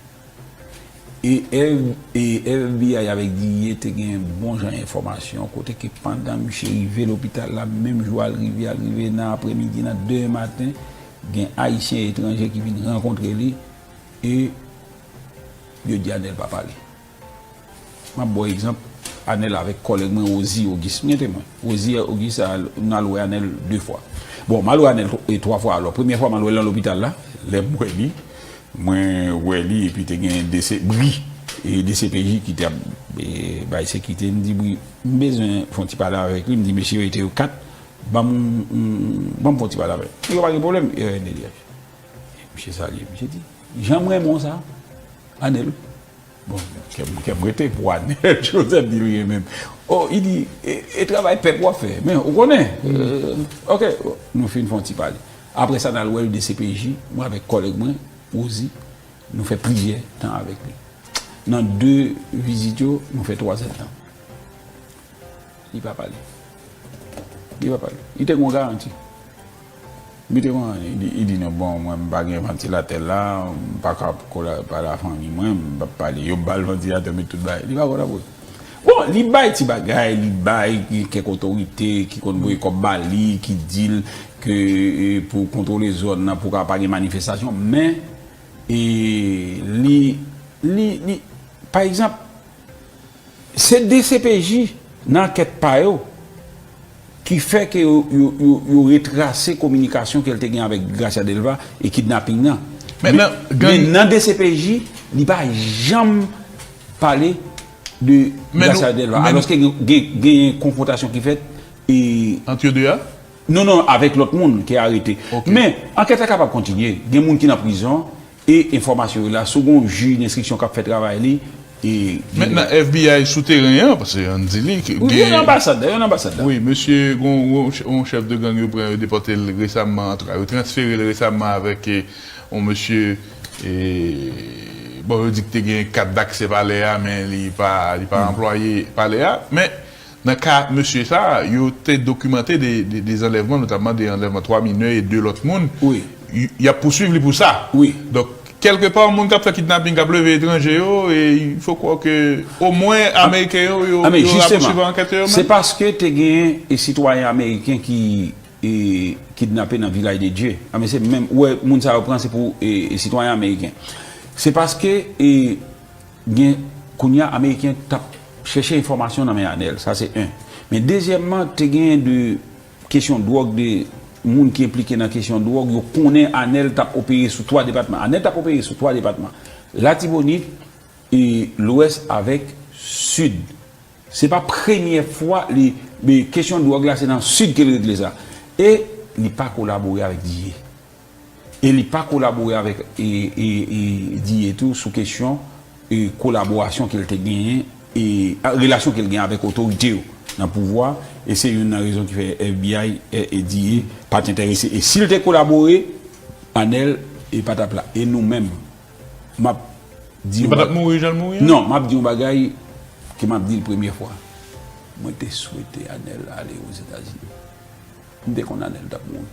E F, e F B I avèk D E A te gen bon jan enfòmasyon, kote ke pandan misye rive lopital la, menm jou al rive, al rive nan aprèmidi, nan de maten, gen Ayisyen etranje ki vin rankontre li, e yo di Anèl pa pale. M ap ba w egzanp, Anèl avèk kòlèg mwen, Rosie Auguste. M gen temwen. Rosie Auguste, al, m al wè Anèl de fwa. Bon, m al wè Anèl tw- e twa fwa alò. Premyè fwa, m al wè l nan lopital la. Lè m wè li, mwen wè li, epi te gen D C, Bri, e D C P J ki te ap, e, bay sekirite. M di, Bri, m bezwen fè yon ti pale avèk li. M di, mesye yo, yo te yo kat. Ban m, ban m fè yon ti pale avè l. Yo pa gen pwoblèm, e, de lyaj. Misye salye, misye di, jan m renmen w sa, Anèl. Bon, kè m, kè m rete pou Anèl Joseph di l renmen m. Oh, li di, e, e travay pèp w ap fè. Men, ou konnen, e, ok, nou fin fè yon ti pale. Apre sa, n al wè l D C P J, mwen avèk kòlèg mwen, Rosie, nou fè plizyè tan avèk li. Nan de vizit yo, nou fè twa zèdtan. Li pa pale. Li pa pale. Li te gen yon garanti. Li te gen, li di, li di nou, bon, mwen, m pa gen vantilatè la, m pa ka kola- pale a fanmi mwen, m p ap pale. Yo ba l vantilatè, met tout bagay. Li pa kolabore. Bon, li bay ti bagay, li bay kèk otorite ki konn voye kòb ba li, ki di l ke, e, pou kontwole zòn nan, pou ka pa gen manifestasyon, men, e, li, li, li, pa egzanp, se D C P J nan ankèt pa yo ki fè ke yo, yo, yo, yo retrase kominikasyon ke l te gen avèk Gracia Delva e kidnaping nan. Men, men nan, men gang nan D C P J, li pa janm pale de Men nou- Gracia Delva. men nou- Alòske gen, gen, gen konfwontasyon ki fèt e Ant yo de a? Non, non, avèk lòt moun ki arete. Ok. Men, ankèt la kapab kontinye. Gen moun ki nan prizon, e enfòmasyon yo la, si w gen yon jij denstriksyon k ap fè travay li, e Mentnan, F B I sou teren an, paske ann di li ke Wi, gen yon anbasad, dayè, yon anbasad la. Wi, mesye, gon, gon, yon chèf de gang yo pran, yo depòte l resaman, antouka, yo transfere l resaman avèk, e, yon mesye, e, bon, yo di ke te gen kat daksè palè a, men li pa, li pa anplwaye palè a. Men, nan ka mesye sa a, yo te dokimante de, de, de anlèvman, notamman de anlèvman twa minè e de lòt moun. Wi. Y, y ap pouswiv li pou sa. Wi. Donk, kèlkepa, moun k ap fè kidnaping, k ap leve etranje yo, e il faut croire que, omwen, Ameriken yo, yo, Ah, men yo jisteman, rapousuiv ankèt yo, se menm. Paske te gen, e, sitwayen ameriken ki, e, kidnape nan Vilaj de Dye. Ah, men se menm, ou wè, moun sa yo pran, se pou, e, e, sitwayen ameriken. Se paske, e, gen, kounye a, Ameriken t ap chèche enfòmasyon nan men Anèl. Sa se en. Men dezyèmman, te gen de kesyon dwòg, de moun ki enplike nan kesyon dwòg, yo konnen Anèl t ap opere sou twa depatman. Anèl t ap opere sou twa depatman. Latibonit, e, Lwès avèk Sid. Se pa premyè fwa li, men kesyon dwòg la, se nan Sid ke l regle sa. E li pa kolabore avèk D E A. E li pa kolabore avèk, e, e, e, D E A tou sou kesyon, e, kolaborasyon ke l te genyen, e, a, relasyon ke l gen avèk otorite yo nan pouvwa, e se youn nan rezon ki fè F B I, e, e, D E A pa t enterese. E si l te kolabore, Anèl, e, pa t ap la. E nou menm, m ap di Li yon pa t ap ba- mouri jan l mouri an? Non, m ap di yon bagay ke m ap di l premye fwa. Mwen te swete Anèl ale Ozetazini. M te konn Anèl t ap mouri.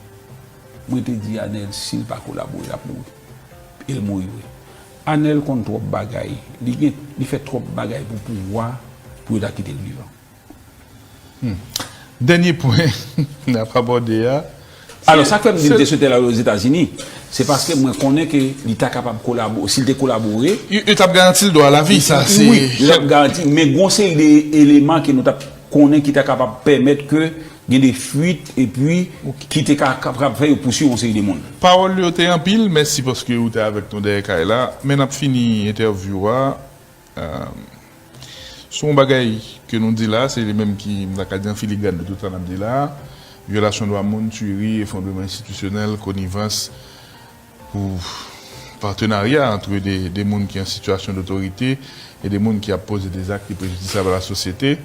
Mwen te di Anèl, si l pa kolabore, l ap mouri. E l mouri vre. Anèl konn twòp bagay. Li gen, li fè twòp bagay pou pouvwa, pou yo ta kite l vivan. Dènye pwen n ap abòde a. Alò, sa k fè m di m te swete l al Ozetazini, se paske mwen konnen ke li ta kapab kolabore, si l te kolabore, Yo yo t ap garanti l dwa lavi, sa se. Wi, l ap garanti, men gon seri de eleman ke nou t ap konnen ki ta kapab pèmèt ke gen de fuit epi ki te ka kapab fè yo pouswiv yon seri de moun. Pawòl yo te anpil, mèsi paske ou te avèk nou dèyè kay la. Men n ap fini entèvyou a. Sou yon bagay ke nou di la, se li menm ki, m ta ka di an filigràn de tout sa n ap di la. Vyolasyon dwa moun, tiyri, efondreman enstitisyonèl, konivans pou patenarya antre de, de moun ki an sitiyasyon dotorite e de moun ki ap poze de zak ki prejidisab a la sosyete.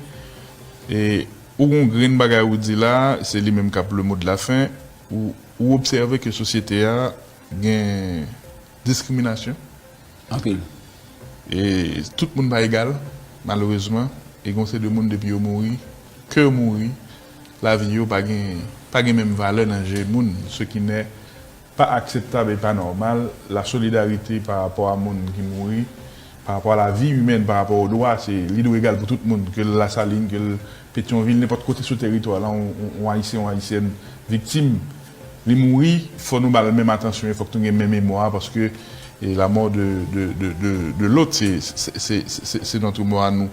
E ou gon grenn bagay ou di la, se li menm k ap le mo de la fen, ou, ou obsève ke sosyete a gen diskriminasyon. Anpil. E tout moun pa egal, malerezman. E gon se de moun depi yo mouri, ke yo mouri, lavi yo pa gen, pa gen menm valè nan je moun. Se ki nè pa akseptab e pa nòmal, la solidarite pa rapò a moun ki mouri, pa rapò a la vi imèn, pa rapò o dwa, se li dwe egal pou tout moun, ke l Lasalin, ke l Petyonvil, nenpòt kote sou teritwa la, yon, yon, yon Ayisyen, yon Ayisyèn viktim, li mouri, fò nou ba l menm atansyon e fòk nou gen menm memwa, paske e la mò de, de, de, de, de lòt, se, se, se, se, se, se notre mort à nous.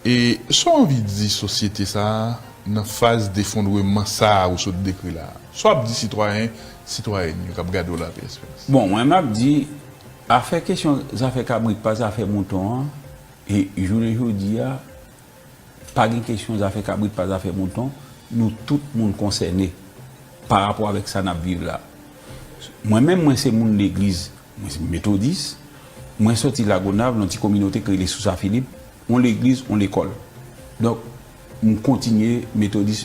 E sa w anvi di sosyete sa a nan faz defondreman sa a ou sot dekri la a? Sa w ap di sitwayen, sitwayèn yo k ap gade w la, P S P S? Bon, mwen m ap di, afè kesyon zafè kabrit pa zafè mouton an, e jounen jodi a, pa gen kesyon zafè kabrit pa zafè mouton, nou tout moun konsène pa rapò avèk sa n ap viv la. Mwen menm, mwen se moun legliz, mwen se metodis, mwen soti Lagonav, nan ti kominote k rele Sousa Filip, yon legliz, yon lekòl. Donk, m kontinye metodis